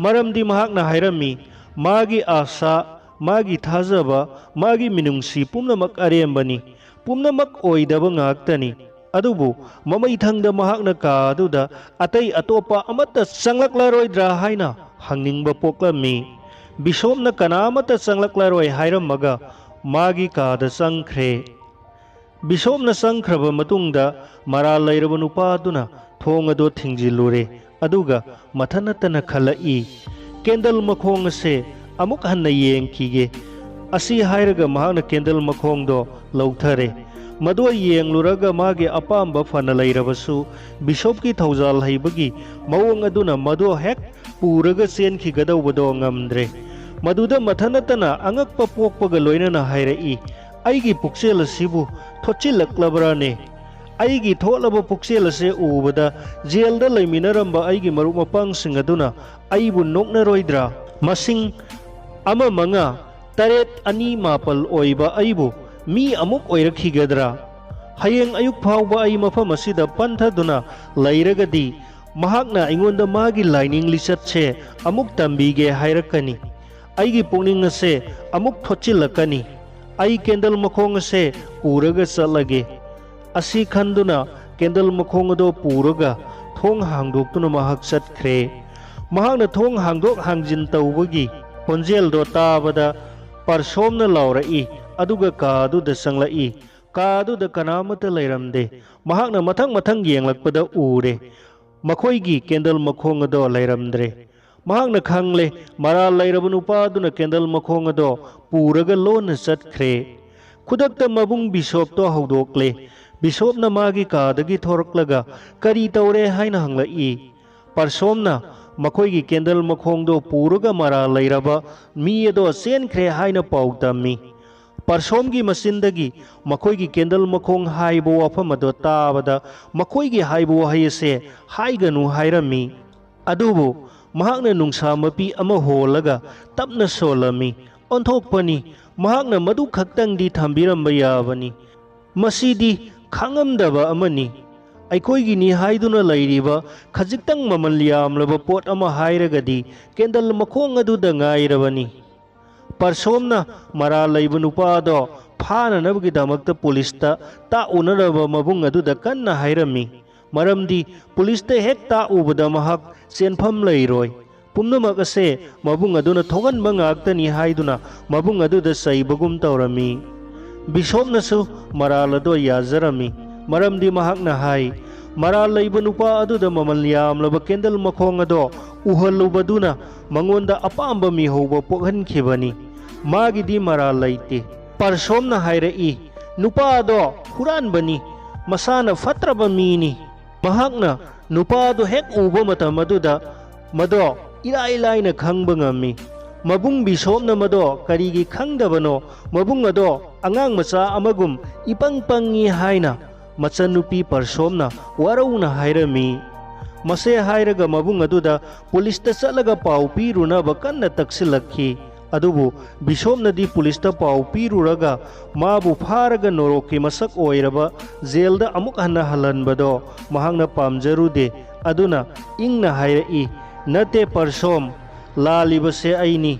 ꯃꯔꯝꯗꯤ ꯃꯍꯥꯛꯅ ꯍꯥꯏꯔꯝꯃꯤ, "ꯃꯥꯒꯤ ꯑꯥꯁꯥ, ꯃꯥꯒꯤ ꯊꯥꯖꯕ, ꯃꯥꯒꯤ ꯃꯤꯅꯨꯡꯁꯤ ꯄꯨꯝꯅꯃꯛ ꯑꯔꯦꯝꯕꯅꯤ, ꯄꯨꯝꯅꯃꯛ ꯑꯣꯏꯗꯕ ꯉꯥꯛꯇꯅꯤ꯫" ꯑꯗꯨꯕꯨ ꯃꯃꯩꯊꯪꯗ ꯃꯍꯥꯛꯅ ꯀꯥ ꯑꯗꯨꯗ ꯑꯇꯩ ꯑꯇꯣꯞꯄ ꯑꯃꯠꯇ ꯆꯪꯂꯛꯂꯔꯣꯏꯗ꯭ꯔꯥ ꯍꯥꯏꯅ ꯍꯪꯅꯤꯡꯕ ꯄꯣꯛꯂꯝꯃꯤ꯫ ꯕꯤꯁꯣꯞꯅ ꯀꯅꯥ ꯑꯃꯠꯇ ꯆꯪꯂꯛꯂꯔꯣꯏ ꯍꯥꯏꯔꯝꯃꯒ ꯃꯥꯒꯤ ꯀꯥꯗ ꯆꯪꯈ꯭ꯔꯦ꯫ ꯕꯤꯁꯣꯞꯅ ꯆꯪꯈ꯭ꯔꯕ ꯃꯇꯨꯡꯗ ꯃꯔꯥꯜ ꯂꯩꯔꯕ ꯅꯨꯄꯥ ꯑꯗꯨꯅ ꯊꯣꯡ ꯑꯗꯨ ꯊꯤꯡꯖꯤꯜꯂꯨꯔꯦ, ꯑꯗꯨꯒ ꯃꯊꯟ ꯅꯠꯇꯅ ꯈꯜꯂꯛꯏ, "ꯀꯦꯟꯗꯜ ꯃꯈꯣꯡ ꯑꯁꯦ ꯑꯃꯨꯛ ꯍꯟꯅ ꯌꯦꯡꯈꯤꯒꯦ"꯫ ꯑꯁꯤ ꯍꯥꯏꯔꯒ ꯃꯍꯥꯛꯅ ꯀꯦꯟꯗꯜ ꯃꯈꯣꯡꯗꯣ ꯂꯧꯊꯔꯦ꯫ ꯃꯗꯨ ꯌꯦꯡꯂꯨꯔꯒ ꯃꯥꯒꯤ ꯑꯄꯥꯝꯕ ꯐꯅ ꯂꯩꯔꯕꯁꯨ ꯕꯤꯁꯣꯞꯀꯤ ꯊꯧꯖꯥꯜ ꯍꯩꯕꯒꯤ ꯃꯑꯣꯡ ꯑꯗꯨꯅ ꯃꯗꯨ ꯍꯦꯛ ꯄꯨꯔꯒ ꯆꯦꯟꯈꯤꯒꯗꯧꯕꯗꯣ ꯉꯝꯗ꯭ꯔꯦ꯫ ꯃꯗꯨꯗ ꯃꯊꯟ ꯅꯠꯇꯅ ꯑꯉꯛꯄ ꯄꯣꯛꯄꯒ ꯂꯣꯏꯅꯅ ꯍꯥꯏꯔꯛꯏ, "ꯑꯩꯒꯤ ꯄꯨꯛꯆꯦꯜ ꯑꯁꯤꯕꯨ ꯊꯣꯠꯆꯤꯜꯂꯛꯂꯕ꯭ꯔꯥꯅꯦ? ꯑꯩꯒꯤ ꯊꯣꯠꯂꯕ ꯄꯨꯛꯆꯦꯜ ꯑꯁꯦ ꯎꯕꯗ ꯖꯦꯜꯗ ꯂꯩꯃꯤꯟꯅꯔꯝꯕ ꯑꯩꯒꯤ ꯃꯔꯨꯞ ꯃꯄꯥꯡꯁꯤꯡ ꯑꯗꯨꯅ ꯑꯩꯕꯨ ꯅꯣꯛꯅꯔꯣꯏꯗ꯭ꯔꯥ? ꯃꯁꯤꯡ ꯑꯃ ꯃꯉꯥ ꯇꯔꯦꯠ ꯑꯅꯤ ꯃꯥꯄꯜ ꯑꯣꯏꯕ ꯑꯩꯕꯨ ꯃꯤ ꯑꯃꯨꯛ ꯑꯣꯏꯔꯛꯈꯤꯒꯗ꯭ꯔꯥ? ꯍꯌꯦꯡ ꯑꯌꯨꯛ ꯐꯥꯎꯕ ꯑꯩ ꯃꯐꯝ ꯑꯁꯤꯗ ꯄꯟꯊꯗꯨꯅ ꯂꯩꯔꯒꯗꯤ ꯃꯍꯥꯛꯅ ꯑꯩꯉꯣꯟꯗ ꯃꯥꯒꯤ ꯂꯥꯏꯅꯤꯡ ꯂꯤꯆꯠꯁꯦ ꯑꯃꯨꯛ ꯇꯝꯕꯤꯒꯦ ꯍꯥꯏꯔꯛꯀꯅꯤ꯫ ꯑꯩꯒꯤ ꯄꯨꯛꯅꯤꯡ ꯑꯁꯦ ꯑꯃꯨꯛ ꯊꯣꯠꯆꯤꯜꯂꯛꯀꯅꯤ꯫ ꯑꯩ ꯀꯦꯟꯗꯜ ꯃꯈꯣꯡ ꯑꯁꯦ ꯄꯨꯔꯒ ꯆꯠꯂꯒꯦ"꯫ ꯑꯁꯤ ꯈꯟꯗꯨꯅ ꯀꯦꯟꯗꯜ ꯃꯈꯣꯡ ꯑꯗꯣ ꯄꯨꯔꯒ ꯊꯣꯡ ꯍꯥꯡꯗꯣꯛꯇꯨꯅ ꯃꯍꯥꯛ ꯆꯠꯈ꯭ꯔꯦ꯫ ꯃꯍꯥꯛꯅ ꯊꯣꯡ ꯍꯥꯡꯗꯣꯛ ꯍꯥꯡꯖꯤꯟ ꯇꯧꯕꯒꯤ ꯈꯣꯟꯖꯦꯜꯗꯣ ꯇꯥꯕꯗ ꯄꯥꯔꯁꯣꯝꯅ ꯂꯥꯎꯔꯛꯏ, ꯑꯗꯨꯒ ꯀꯥ ꯑꯗꯨꯗ ꯆꯪꯂꯛꯏ꯫ ꯀꯥ ꯑꯗꯨꯗ ꯀꯅꯥꯃꯠꯇ ꯂꯩꯔꯝꯗꯦ꯫ ꯃꯍꯥꯛꯅ ꯃꯊꯪ ꯃꯊꯪ ꯌꯦꯡꯂꯛꯄꯗ ꯎꯔꯦ, ꯃꯈꯣꯏꯒꯤ ꯀꯦꯟꯗꯜ ꯃꯈꯣꯡ ꯑꯗꯣ ꯂꯩꯔꯝꯗ꯭ꯔꯦ꯫ ꯃꯍꯥꯛꯅ ꯈꯪꯂꯦ, ꯃꯔꯥꯜ ꯂꯩꯔꯕ ꯅꯨꯄꯥ ꯑꯗꯨꯅ ꯀꯦꯟꯗꯜ ꯃꯈꯣꯡ ꯑꯗꯣ ꯄꯨꯔꯒ ꯂꯣꯟꯅ ꯆꯠꯈ꯭ꯔꯦ꯫ ꯈꯨꯗꯛꯇ ꯃꯕꯨꯡ ꯕꯤꯁꯣꯞꯇꯣ ꯍꯧꯗꯣꯛꯂꯦ꯫ ꯕꯤꯁꯣꯞꯅ ꯃꯥꯒꯤ ꯀꯥꯗꯒꯤ ꯊꯣꯔꯛꯂꯒ, "ꯀꯔꯤ ꯇꯧꯔꯦ?" ꯍꯥꯏꯅ ꯍꯪꯂꯛꯏ꯫ ꯄꯥꯔꯁꯣꯝꯅ ꯃꯈꯣꯏꯒꯤ ꯀꯦꯟꯗꯜ ꯃꯈꯣꯡꯗꯣ ꯄꯨꯔꯒ ꯃꯔꯥꯜ ꯂꯩꯔꯕ ꯃꯤ ꯑꯗꯣ ꯆꯦꯟꯈ꯭ꯔꯦ ꯍꯥꯏꯅ ꯄꯥꯎ ꯇꯝꯃꯤ꯫ ꯄꯥꯔꯁꯣꯝꯒꯤ ꯃꯆꯤꯟꯗꯒꯤ ꯃꯈꯣꯏꯒꯤ ꯀꯦꯟꯗꯜ ꯃꯈꯣꯡ ꯍꯥꯏꯕ ꯋꯥꯐꯝ ꯑꯗꯣ ꯇꯥꯕꯗ, ꯃꯈꯣꯏꯒꯤ ꯍꯥꯏꯕ ꯋꯥꯍꯩ ꯑꯁꯦ ꯍꯥꯏꯒꯅꯨ ꯍꯥꯏꯔꯝꯃꯤ꯫ ꯑꯗꯨꯕꯨ ꯃꯍꯥꯛꯅ ꯅꯨꯡꯁꯥ ꯃꯄꯤ ꯑꯃ ꯍꯣꯜꯂꯒ ꯇꯞꯅ ꯁꯣꯜꯂꯝꯃꯤ꯫ ꯑꯣꯟꯊꯣꯛꯄꯅꯤ, ꯃꯍꯥꯛꯅ ꯃꯗꯨ ꯈꯛꯇꯪꯗꯤ ꯊꯝꯕꯤꯔꯝꯕ ꯌꯥꯕꯅꯤ꯫ ꯃꯁꯤꯗꯤ ꯈꯥꯡꯉꯝꯗꯕ ꯑꯃꯅꯤ꯫ ꯑꯩꯈꯣꯏꯒꯤꯅꯤ ꯍꯥꯏꯗꯨꯅ ꯂꯩꯔꯤꯕ ꯈꯖꯤꯛꯇꯪ ꯃꯃꯜ ꯌꯥꯝꯂꯕ ꯄꯣꯠ ꯑꯃ ꯍꯥꯏꯔꯒꯗꯤ ꯀꯦꯟꯗꯜ ꯃꯈꯣꯡ ꯑꯗꯨꯗ ꯉꯥꯏꯔꯕꯅꯤ꯫ ꯄꯥꯔꯁꯣꯝꯅ ꯃꯔꯥꯜ ꯂꯩꯕ ꯅꯨꯄꯥ ꯑꯗꯣ ꯐꯥꯅꯅꯕꯒꯤꯗꯃꯛꯇ ꯄꯨꯂꯤꯁꯇ ꯇꯥꯛꯎꯅꯔꯕ ꯃꯕꯨꯡ ꯑꯗꯨꯗ ꯀꯟꯅ ꯍꯥꯏꯔꯝꯃꯤ꯫ ꯃꯔꯝꯗꯤ ꯄꯨꯂꯤꯁꯇ ꯍꯦꯛ ꯇꯥꯛꯎꯕꯗ ꯃꯍꯥꯛ ꯆꯦꯟꯐꯝ ꯂꯩꯔꯣꯏ꯫ ꯄꯨꯝꯅꯃꯛ ꯑꯁꯦ ꯃꯕꯨꯡ ꯑꯗꯨꯅ ꯊꯣꯛꯍꯟꯕ ꯉꯥꯛꯇꯅꯤ ꯍꯥꯏꯗꯨꯅ ꯃꯕꯨꯡ ꯑꯗꯨꯗ ꯆꯩꯕꯒꯨꯝ ꯇꯧꯔꯝꯃꯤ꯫ ꯕꯤꯁꯣꯞꯅꯁꯨ ꯃꯔꯥꯜ ꯑꯗꯣ ꯌꯥꯖꯔꯝꯃꯤ, ꯃꯔꯝꯗꯤ ꯃꯍꯥꯛꯅ ꯍꯥꯏ, ꯃꯔꯥꯜ ꯂꯩꯕ ꯅꯨꯄꯥ ꯑꯗꯨꯗ ꯃꯃꯜ ꯌꯥꯝꯂꯕ ꯀꯦꯟꯗꯜ ꯃꯈꯣꯡ ꯑꯗꯣ ꯎꯍꯜꯂꯨꯕꯗꯨꯅ ꯃꯉꯣꯟꯗ ꯑꯄꯥꯝꯕ ꯃꯤꯍꯧꯕ ꯄꯣꯛꯍꯟꯈꯤꯕꯅꯤ꯫ ꯃꯥꯒꯤꯗꯤ ꯃꯔꯥꯜ ꯂꯩꯇꯦ꯫ ꯄꯔꯁꯣꯝꯅ ꯍꯥꯏꯔꯛꯏ, ꯅꯨꯄꯥ ꯑꯗꯣ ꯍꯨꯔꯥꯟꯕꯅꯤ, ꯃꯁꯥꯅ ꯐꯠꯇ꯭ꯔꯕ ꯃꯤꯅꯤ꯫ ꯃꯍꯥꯛꯅ ꯅꯨꯄꯥ ꯑꯗꯨ ꯍꯦꯛ ꯎꯕ ꯃꯇꯝ ꯑꯗꯨꯗ ꯃꯗꯣ ꯏꯔꯥꯏ ꯂꯥꯏꯅ ꯈꯪꯕ ꯉꯝꯃꯤ꯫ ꯃꯕꯨꯡ ꯕꯤꯁꯣꯞꯅ ꯃꯗꯣ ꯀꯔꯤꯒꯤ ꯈꯪꯗꯕꯅꯣ? ꯃꯕꯨꯡ ꯑꯗꯣ ꯑꯉꯥꯡ ꯃꯆꯥ ꯑꯃꯒꯨꯝ ꯏꯄꯪ ꯄꯪꯉꯤ ꯍꯥꯏꯅ ꯃꯆꯟꯅꯨꯄꯤ ꯄꯔꯁꯣꯝꯅ ꯋꯥꯔꯧꯅ ꯍꯥꯏꯔꯝꯃꯤ꯫ ꯃꯁꯦ ꯍꯥꯏꯔꯒ ꯃꯕꯨꯡ ꯑꯗꯨꯗ ꯄꯨꯂꯤꯁꯇ ꯆꯠꯂꯒ ꯄꯥꯎ ꯄꯤꯔꯨꯅꯕ ꯀꯟꯅ ꯇꯛꯁꯤꯜꯂꯛꯈꯤ꯫ ꯑꯗꯨꯕꯨ ꯕꯤꯁꯣꯞꯅꯗꯤ ꯄꯨꯂꯤꯁꯇ ꯄꯥꯎ ꯄꯤꯔꯨꯔꯒ ꯃꯥꯕꯨ ꯐꯥꯔꯒ ꯅꯣꯔꯣꯛꯀꯤ ꯃꯁꯛ ꯑꯣꯏꯔꯕ ꯖꯦꯜꯗ ꯑꯃꯨꯛ ꯍꯟꯅ ꯍꯜꯍꯟꯕꯗꯣ ꯃꯍꯥꯛꯅ ꯄꯥꯝꯖꯔꯨꯗꯦ꯫ ꯑꯗꯨꯅ ꯏꯪꯅ ꯍꯥꯏꯔꯛꯏ, "ꯅꯠꯇꯦ ꯄꯔꯁꯣꯝ, ꯂꯥꯜꯂꯤꯕꯁꯦ ꯑꯩꯅꯤ꯫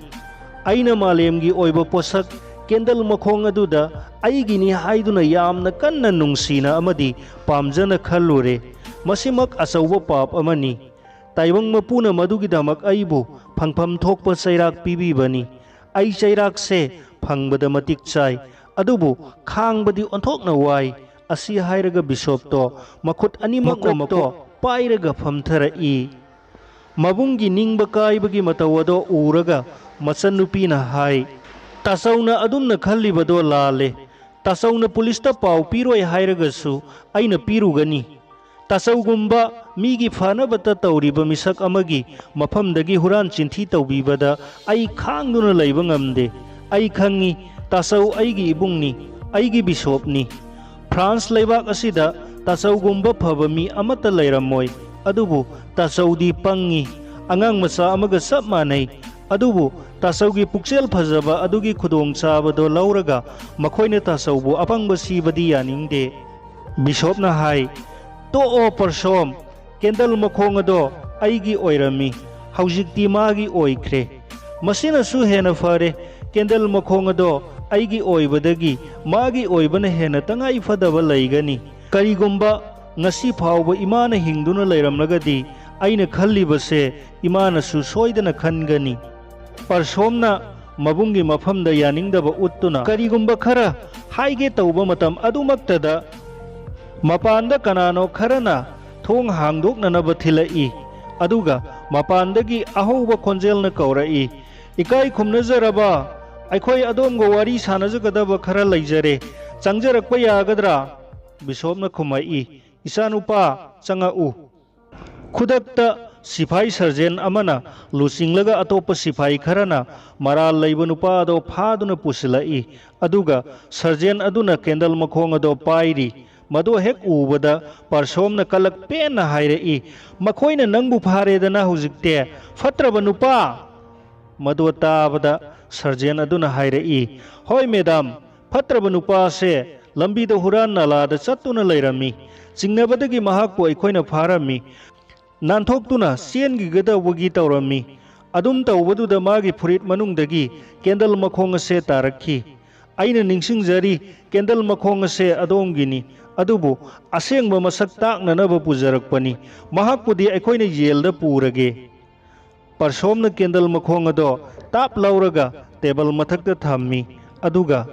ꯑꯩꯅ ꯃꯥꯂꯦꯝꯒꯤ ꯑꯣꯏꯕ ꯄꯣꯠꯁꯛ ꯀꯦꯟꯗꯜ ꯃꯈꯣꯡ ꯑꯗꯨꯗ ꯑꯩꯒꯤꯅꯤ ꯍꯥꯏꯗꯨꯅ ꯌꯥꯝꯅ ꯀꯟꯅ ꯅꯨꯡꯁꯤꯅ ꯑꯃꯗꯤ ꯄꯥꯝꯖꯅ ꯈꯜꯂꯨꯔꯦ꯫ ꯃꯁꯤꯃꯛ ꯑꯆꯧꯕ ꯄꯥꯞ ꯑꯃꯅꯤ꯫ ꯇꯥꯏꯕꯪ ꯃꯄꯨꯅ ꯃꯗꯨꯒꯤꯗꯃꯛ ꯑꯩꯕꯨ ꯐꯪꯐꯝ ꯊꯣꯛꯄ ꯆꯩꯔꯥꯛ ꯄꯤꯕꯤꯕꯅꯤ꯫ ꯑꯩ ꯆꯩꯔꯥꯛꯁꯦ ꯐꯪꯕꯗ ꯃꯇꯤꯛ ꯆꯥꯏ, ꯑꯗꯨꯕꯨ ꯈꯥꯡꯕꯗꯤ ꯑꯣꯟꯊꯣꯛꯅ ꯋꯥꯏ"꯫ ꯑꯁꯤ ꯍꯥꯏꯔꯒ ꯕꯤꯁꯣꯞꯇꯣ ꯃꯈꯨꯠ ꯑꯅꯤꯃꯛꯅ ꯃꯀꯣꯛꯇꯣ ꯃꯀꯣꯛ ꯄꯥꯏꯔꯒ ꯐꯝꯊꯔꯛꯏ꯫ ꯃꯕꯨꯡꯒꯤ ꯅꯤꯡꯕ ꯀꯥꯏꯕꯒꯤ ꯃꯇꯧ ꯑꯗꯣ ꯎꯔꯒ ꯃꯆꯟꯅꯨꯄꯤꯅ ꯍꯥꯏ, "ꯇꯥꯆꯧꯅ ꯑꯗꯨꯝꯅ ꯈꯜꯂꯤꯕꯗꯣ ꯂꯥꯜꯂꯦ꯫ ꯇꯥꯆꯧꯅ ꯄꯨꯂꯤꯁꯇ ꯄꯥꯎ ꯄꯤꯔꯣꯏ ꯍꯥꯏꯔꯒꯁꯨ ꯑꯩꯅ ꯄꯤꯔꯨꯒꯅꯤ꯫ ꯇꯥꯆꯧꯒꯨꯝꯕ ꯃꯤꯒꯤ ꯐꯅꯕꯇ ꯇꯧꯔꯤꯕ ꯃꯤꯁꯛ ꯑꯃꯒꯤ ꯃꯐꯝꯗꯒꯤ ꯍꯨꯔꯥꯟ ꯆꯤꯟꯊꯤ ꯇꯧꯕꯤꯕꯗ ꯑꯩ ꯈꯥꯡꯗꯨꯅ ꯂꯩꯕ ꯉꯝꯗꯦ꯫ ꯑꯩ ꯈꯪꯉꯤ, ꯇꯥꯆꯧ ꯑꯩꯒꯤ ꯏꯕꯨꯡꯅꯤ, ꯑꯩꯒꯤ ꯕꯤꯁꯣꯞꯅꯤ꯫ ꯐ꯭ꯔꯥꯟꯁ ꯂꯩꯕꯥꯛ ꯑꯁꯤꯗ ꯇꯥꯆꯧꯒꯨꯝꯕ ꯐꯕ ꯃꯤ ꯑꯃꯠꯇ ꯂꯩꯔꯝꯃꯣꯏ꯫ ꯑꯗꯨꯕꯨ ꯇꯥꯆꯧꯗꯤ ꯄꯪꯉꯤ꯫ ꯑꯉꯥꯡ ꯃꯆꯥ ꯑꯃꯒ ꯆꯞ ꯃꯥꯟꯅꯩ꯫ ꯑꯗꯨꯕꯨ ꯇꯥꯆꯧꯒꯤ ꯄꯨꯛꯆꯦꯜ ꯐꯖꯕ ꯑꯗꯨꯒꯤ ꯈꯨꯗꯣꯡꯆꯥꯕꯗꯣ ꯂꯧꯔꯒ ꯃꯈꯣꯏꯅ ꯇꯥꯆꯧꯕꯨ ꯑꯄꯪꯕ ꯁꯤꯕꯗꯤ ꯌꯥꯅꯤꯡꯗꯦ"꯫ ꯕꯤꯁꯣꯞꯅ ꯍꯥꯏ, "ꯇꯣꯛꯑꯣ ꯄꯔꯁꯣꯝ, ꯀꯦꯟꯗꯜ ꯃꯈꯣꯡ ꯑꯗꯣ ꯑꯩꯒꯤ ꯑꯣꯏꯔꯝꯃꯤ, ꯍꯧꯖꯤꯛꯇꯤ ꯃꯥꯒꯤ ꯑꯣꯏꯈ꯭ꯔꯦ꯫ ꯃꯁꯤꯅꯁꯨ ꯍꯦꯟꯅ ꯐꯔꯦ, ꯀꯦꯟꯗꯜ ꯃꯈꯣꯡ ꯑꯗꯣ ꯑꯩꯒꯤ ꯑꯣꯏꯕꯗꯒꯤ ꯃꯥꯒꯤ ꯑꯣꯏꯕꯅ ꯍꯦꯟꯅ ꯇꯉꯥꯏ ꯐꯗꯕ ꯂꯩꯒꯅꯤ꯫ ꯀꯔꯤꯒꯨꯝꯕ ꯉꯁꯤ ꯐꯥꯎꯕ ꯏꯃꯥꯅ ꯍꯤꯡꯗꯨꯅ ꯂꯩꯔꯝꯂꯒꯗꯤ ꯑꯩꯅ ꯈꯜꯂꯤꯕꯁꯦ ꯏꯃꯥꯅꯁꯨ ꯁꯣꯏꯗꯅ ꯈꯟꯒꯅꯤ꯫ ꯄꯔꯁꯣꯝꯅ ꯃꯕꯨꯡꯒꯤ ꯃꯐꯝꯗ ꯌꯥꯅꯤꯡꯗꯕ ꯎꯠꯇꯨꯅ ꯀꯔꯤꯒꯨꯝꯕ ꯈꯔ ꯍꯥꯏꯒꯦ ꯇꯧꯕ ꯃꯇꯝ ꯑꯗꯨꯃꯛꯇꯗ ꯃꯄꯥꯟꯗ ꯀꯅꯥꯅꯣ ꯈꯔꯅ ꯊꯣꯡ ꯍꯥꯡꯗꯣꯛꯅꯅꯕ ꯊꯤꯜꯂꯛꯏ꯫ ꯑꯗꯨꯒ ꯃꯄꯥꯟꯗꯒꯤ ꯑꯍꯧꯕ ꯈꯣꯟꯖꯦꯜꯅ ꯀꯧꯔꯛꯏ, "ꯏꯀꯥꯏ ꯈꯨꯝꯅꯖꯔꯕ, ꯑꯩꯈꯣꯏ ꯑꯗꯣꯝꯒ ꯋꯥꯔꯤ ꯁꯥꯟꯅꯖꯒꯗꯕ ꯈꯔ ꯂꯩꯖꯔꯦ, ꯆꯪꯖꯔꯛꯄ ꯌꯥꯒꯗ꯭ꯔꯥ?" ꯕꯤꯁꯣꯞꯅ ꯈꯨꯝꯃꯛꯏ, "ꯏꯆꯥꯅꯨꯄꯥ, ꯆꯪꯉꯛꯎ"꯫ ꯈꯨꯗꯛꯇ ꯁꯤꯐꯥꯏ ꯁꯔꯖꯦꯟ ꯑꯃꯅ ꯂꯨꯆꯤꯡꯂꯒ ꯑꯇꯣꯞꯄ ꯁꯤꯐꯥꯏ ꯈꯔꯅ ꯃꯔꯥꯜ ꯂꯩꯕ ꯅꯨꯄꯥ ꯑꯗꯣ ꯐꯥꯗꯨꯅ ꯄꯨꯁꯤꯜꯂꯛꯏ꯫ ꯑꯗꯨꯒ ꯁꯔꯖꯦꯟ ꯑꯗꯨꯅ ꯀꯦꯟꯗꯜ ꯃꯈꯣꯡ ꯑꯗꯣ ꯄꯥꯏꯔꯤ꯫ ꯃꯗꯨ ꯍꯦꯛ ꯎꯕꯗ ꯄꯔꯁꯣꯝꯅ ꯀꯂꯛ ꯄꯦꯟꯅ ꯍꯥꯏꯔꯛꯏ, "ꯃꯈꯣꯏꯅ ꯅꯪꯕꯨ ꯐꯥꯔꯦꯗꯅ ꯍꯧꯖꯤꯛꯇꯤ, ꯐꯠꯇ꯭ꯔꯕ ꯅꯨꯄꯥ!" ꯃꯗꯨ ꯇꯥꯕꯗ ꯁꯔꯖꯦꯟ ꯑꯗꯨꯅ ꯍꯥꯏꯔꯛꯏ, "ꯍꯣꯏ ꯃꯦꯗꯥꯝ, ꯐꯠꯇ꯭ꯔꯕ ꯅꯨꯄꯥ ꯑꯁꯦ ꯂꯝꯕꯤꯗ ꯍꯨꯔꯥꯟ ꯅꯂꯥꯗ ꯆꯠꯇꯨꯅ ꯂꯩꯔꯝꯃꯤ꯫ ꯆꯤꯡꯅꯕꯗꯒꯤ ꯃꯍꯥꯛꯄꯨ ꯑꯩꯈꯣꯏꯅ ꯐꯥꯔꯝꯃꯤ꯫ ꯅꯥꯟꯊꯣꯛꯇꯨꯅ ꯆꯦꯟꯈꯤꯒꯗꯧꯕꯒꯤ ꯇꯧꯔꯝꯃꯤ꯫ ꯑꯗꯨꯝ ꯇꯧꯕꯗꯨꯗ ꯃꯥꯒꯤ ꯐꯨꯔꯤꯠ ꯃꯅꯨꯡꯗꯒꯤ ꯀꯦꯟꯗꯜ ꯃꯈꯣꯡ ꯑꯁꯦ ꯇꯥꯔꯛꯈꯤ꯫ ꯑꯩꯅ ꯅꯤꯡꯁꯤꯡꯖꯔꯤ, ꯀꯦꯟꯗꯜ ꯃꯈꯣꯡ ꯑꯁꯦ ꯑꯗꯣꯝꯒꯤꯅꯤ, ꯑꯗꯨꯕꯨ ꯑꯁꯦꯡꯕ ꯃꯁꯛ ꯇꯥꯛꯅꯅꯕ ꯄꯨꯖꯔꯛꯄꯅꯤ꯫ ꯃꯍꯥꯛꯄꯨꯗꯤ ꯑꯩꯈꯣꯏꯅ ꯖꯦꯜꯗ ꯄꯨꯔꯒꯦ"꯫ ꯄꯔꯁꯣꯝꯅ ꯀꯦꯟꯗꯜ ꯃꯈꯣꯡ ꯑꯗꯣ ꯇꯥꯞ ꯂꯧꯔꯒ ꯇꯦꯕꯜ ꯃꯊꯛꯇ ꯊꯝꯃꯤ꯫ ꯑꯗꯨꯒ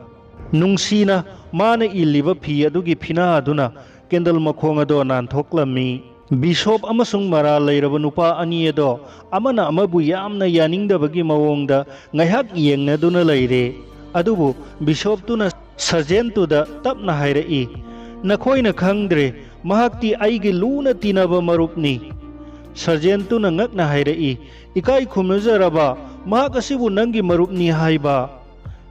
ꯅꯨꯡꯁꯤꯅ ꯃꯥꯅ ꯏꯜꯂꯤꯕ ꯐꯤ ꯑꯗꯨꯒꯤ ꯐꯤꯅꯥ ꯑꯗꯨꯅ ꯀꯦꯟꯗꯜ ꯃꯈꯣꯡ ꯑꯗꯣ ꯅꯥꯟꯊꯣꯛꯂꯝꯃꯤ꯫ ꯕꯤꯁꯣꯞ ꯑꯃꯁꯨꯡ ꯃꯔꯥꯜ ꯂꯩꯔꯕ ꯅꯨꯄꯥ ꯑꯅꯤ ꯑꯗꯣ ꯑꯃꯅ ꯑꯃꯕꯨ ꯌꯥꯝꯅ ꯌꯥꯅꯤꯡꯗꯕꯒꯤ ꯃꯑꯣꯡꯗ ꯉꯥꯏꯍꯥꯛ ꯌꯦꯡꯅꯗꯨꯅ ꯂꯩꯔꯦ꯫ ꯑꯗꯨꯕꯨ ꯕꯤꯁꯣꯞꯇꯨꯅ ꯁꯔꯖꯦꯟꯇꯨꯗ ꯇꯞꯅ ꯍꯥꯏꯔꯛꯏ, "ꯅꯈꯣꯏꯅ ꯈꯪꯗ꯭ꯔꯦ, ꯃꯍꯥꯛꯇꯤ ꯑꯩꯒꯤ ꯂꯨꯅ ꯇꯤꯟꯅꯕ ꯃꯔꯨꯞꯅꯤ"꯫ ꯁꯔꯖꯦꯟꯇꯨꯅ ꯉꯛꯅ ꯍꯥꯏꯔꯛꯏ, "ꯏꯀꯥꯏ ꯈꯨꯝꯅꯖꯔꯕ, ꯃꯍꯥꯛ ꯑꯁꯤꯕꯨ ꯅꯪꯒꯤ ꯃꯔꯨꯞꯅꯤ ꯍꯥꯏꯕ?"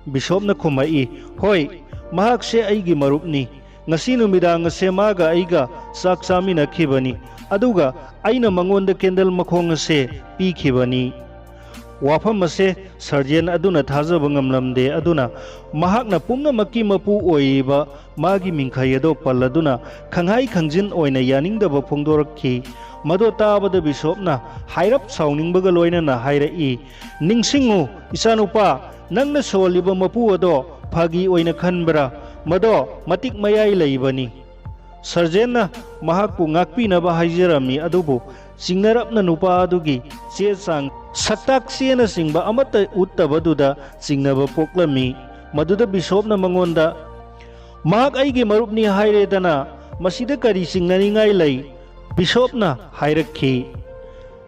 ꯕꯤꯁꯣꯞꯅ ꯈꯨꯝꯃꯛꯏ, "ꯍꯣꯏ, ꯃꯍꯥꯛꯁꯦ ꯑꯩꯒꯤ ꯃꯔꯨꯞꯅꯤ꯫ ꯉꯁꯤ ꯅꯨꯃꯤꯗꯥꯡ ꯑꯁꯦ ꯃꯥꯒ ꯑꯩꯒ ꯆꯥꯛ ꯆꯥꯃꯤꯟꯅꯈꯤꯕꯅꯤ, ꯑꯗꯨꯒ ꯑꯩꯅ ꯃꯉꯣꯟꯗ ꯀꯦꯟꯗꯜ ꯃꯈꯣꯡ ꯑꯁꯦ ꯄꯤꯈꯤꯕꯅꯤ"꯫ ꯋꯥꯐꯝ ꯑꯁꯦ ꯁꯔꯖꯦꯟ ꯑꯗꯨꯅ ꯊꯥꯖꯕ ꯉꯝꯂꯝꯗꯦ, ꯑꯗꯨꯅ ꯃꯍꯥꯛꯅ ꯄꯨꯝꯅꯃꯛꯀꯤ ꯃꯄꯨ ꯑꯣꯏꯔꯤꯕ ꯃꯥꯒꯤ ꯃꯤꯡꯈꯩ ꯑꯗꯣ ꯄꯜꯂꯗꯨꯅ ꯈꯪꯍꯥꯏ ꯈꯪꯖꯤꯟ ꯑꯣꯏꯅ ꯌꯥꯅꯤꯡꯗꯕ ꯐꯣꯡꯗꯣꯔꯛꯈꯤ꯫ ꯃꯗꯣ ꯇꯥꯕꯗ ꯕꯤꯁꯣꯞꯅ ꯍꯥꯏꯔꯞ ꯁꯥꯎꯅꯤꯡꯕꯒ ꯂꯣꯏꯅꯅ ꯍꯥꯏꯔꯛꯏ, "ꯅꯤꯡꯁꯤꯡꯉꯨ, ꯏꯆꯥꯅꯨꯄꯥ, ꯅꯪꯅ ꯁꯣꯜꯂꯤꯕ ꯃꯄꯨ ꯑꯗꯣ ꯐꯥꯒꯤ ꯑꯣꯏꯅ ꯈꯟꯕ꯭ꯔꯥ? ꯃꯗꯣ ꯃꯇꯤꯛ ꯃꯌꯥꯏ ꯂꯩꯕꯅꯤ"꯫ ꯁꯔꯖꯦꯟꯅ ꯃꯍꯥꯛꯄꯨ ꯉꯥꯛꯄꯤꯅꯕ ꯍꯥꯏꯖꯔꯝꯃꯤ, ꯑꯗꯨꯕꯨ ꯆꯤꯡꯅꯔꯞꯅ ꯅꯨꯄꯥ ꯑꯗꯨꯒꯤ ꯆꯦ ꯆꯥꯡ, ꯁꯛꯇꯥꯛ ꯆꯦꯅꯆꯤꯡꯕ ꯑꯃꯠꯇ ꯎꯠꯇꯕꯗꯨꯗ ꯆꯤꯡꯅꯕ ꯄꯣꯛꯂꯝꯃꯤ꯫ ꯃꯗꯨꯗ ꯕꯤꯁꯣꯞꯅ ꯃꯉꯣꯟꯗ, "ꯃꯍꯥꯛ ꯑꯩꯒꯤ ꯃꯔꯨꯞꯅꯤ ꯍꯥꯏꯔꯦꯗꯅ, ꯃꯁꯤꯗ ꯀꯔꯤ ꯆꯤꯡꯅꯅꯤꯡꯉꯥꯏ ꯂꯩ?" ꯕꯤꯁꯣꯞꯅ ꯍꯥꯏꯔꯛꯈꯤ꯫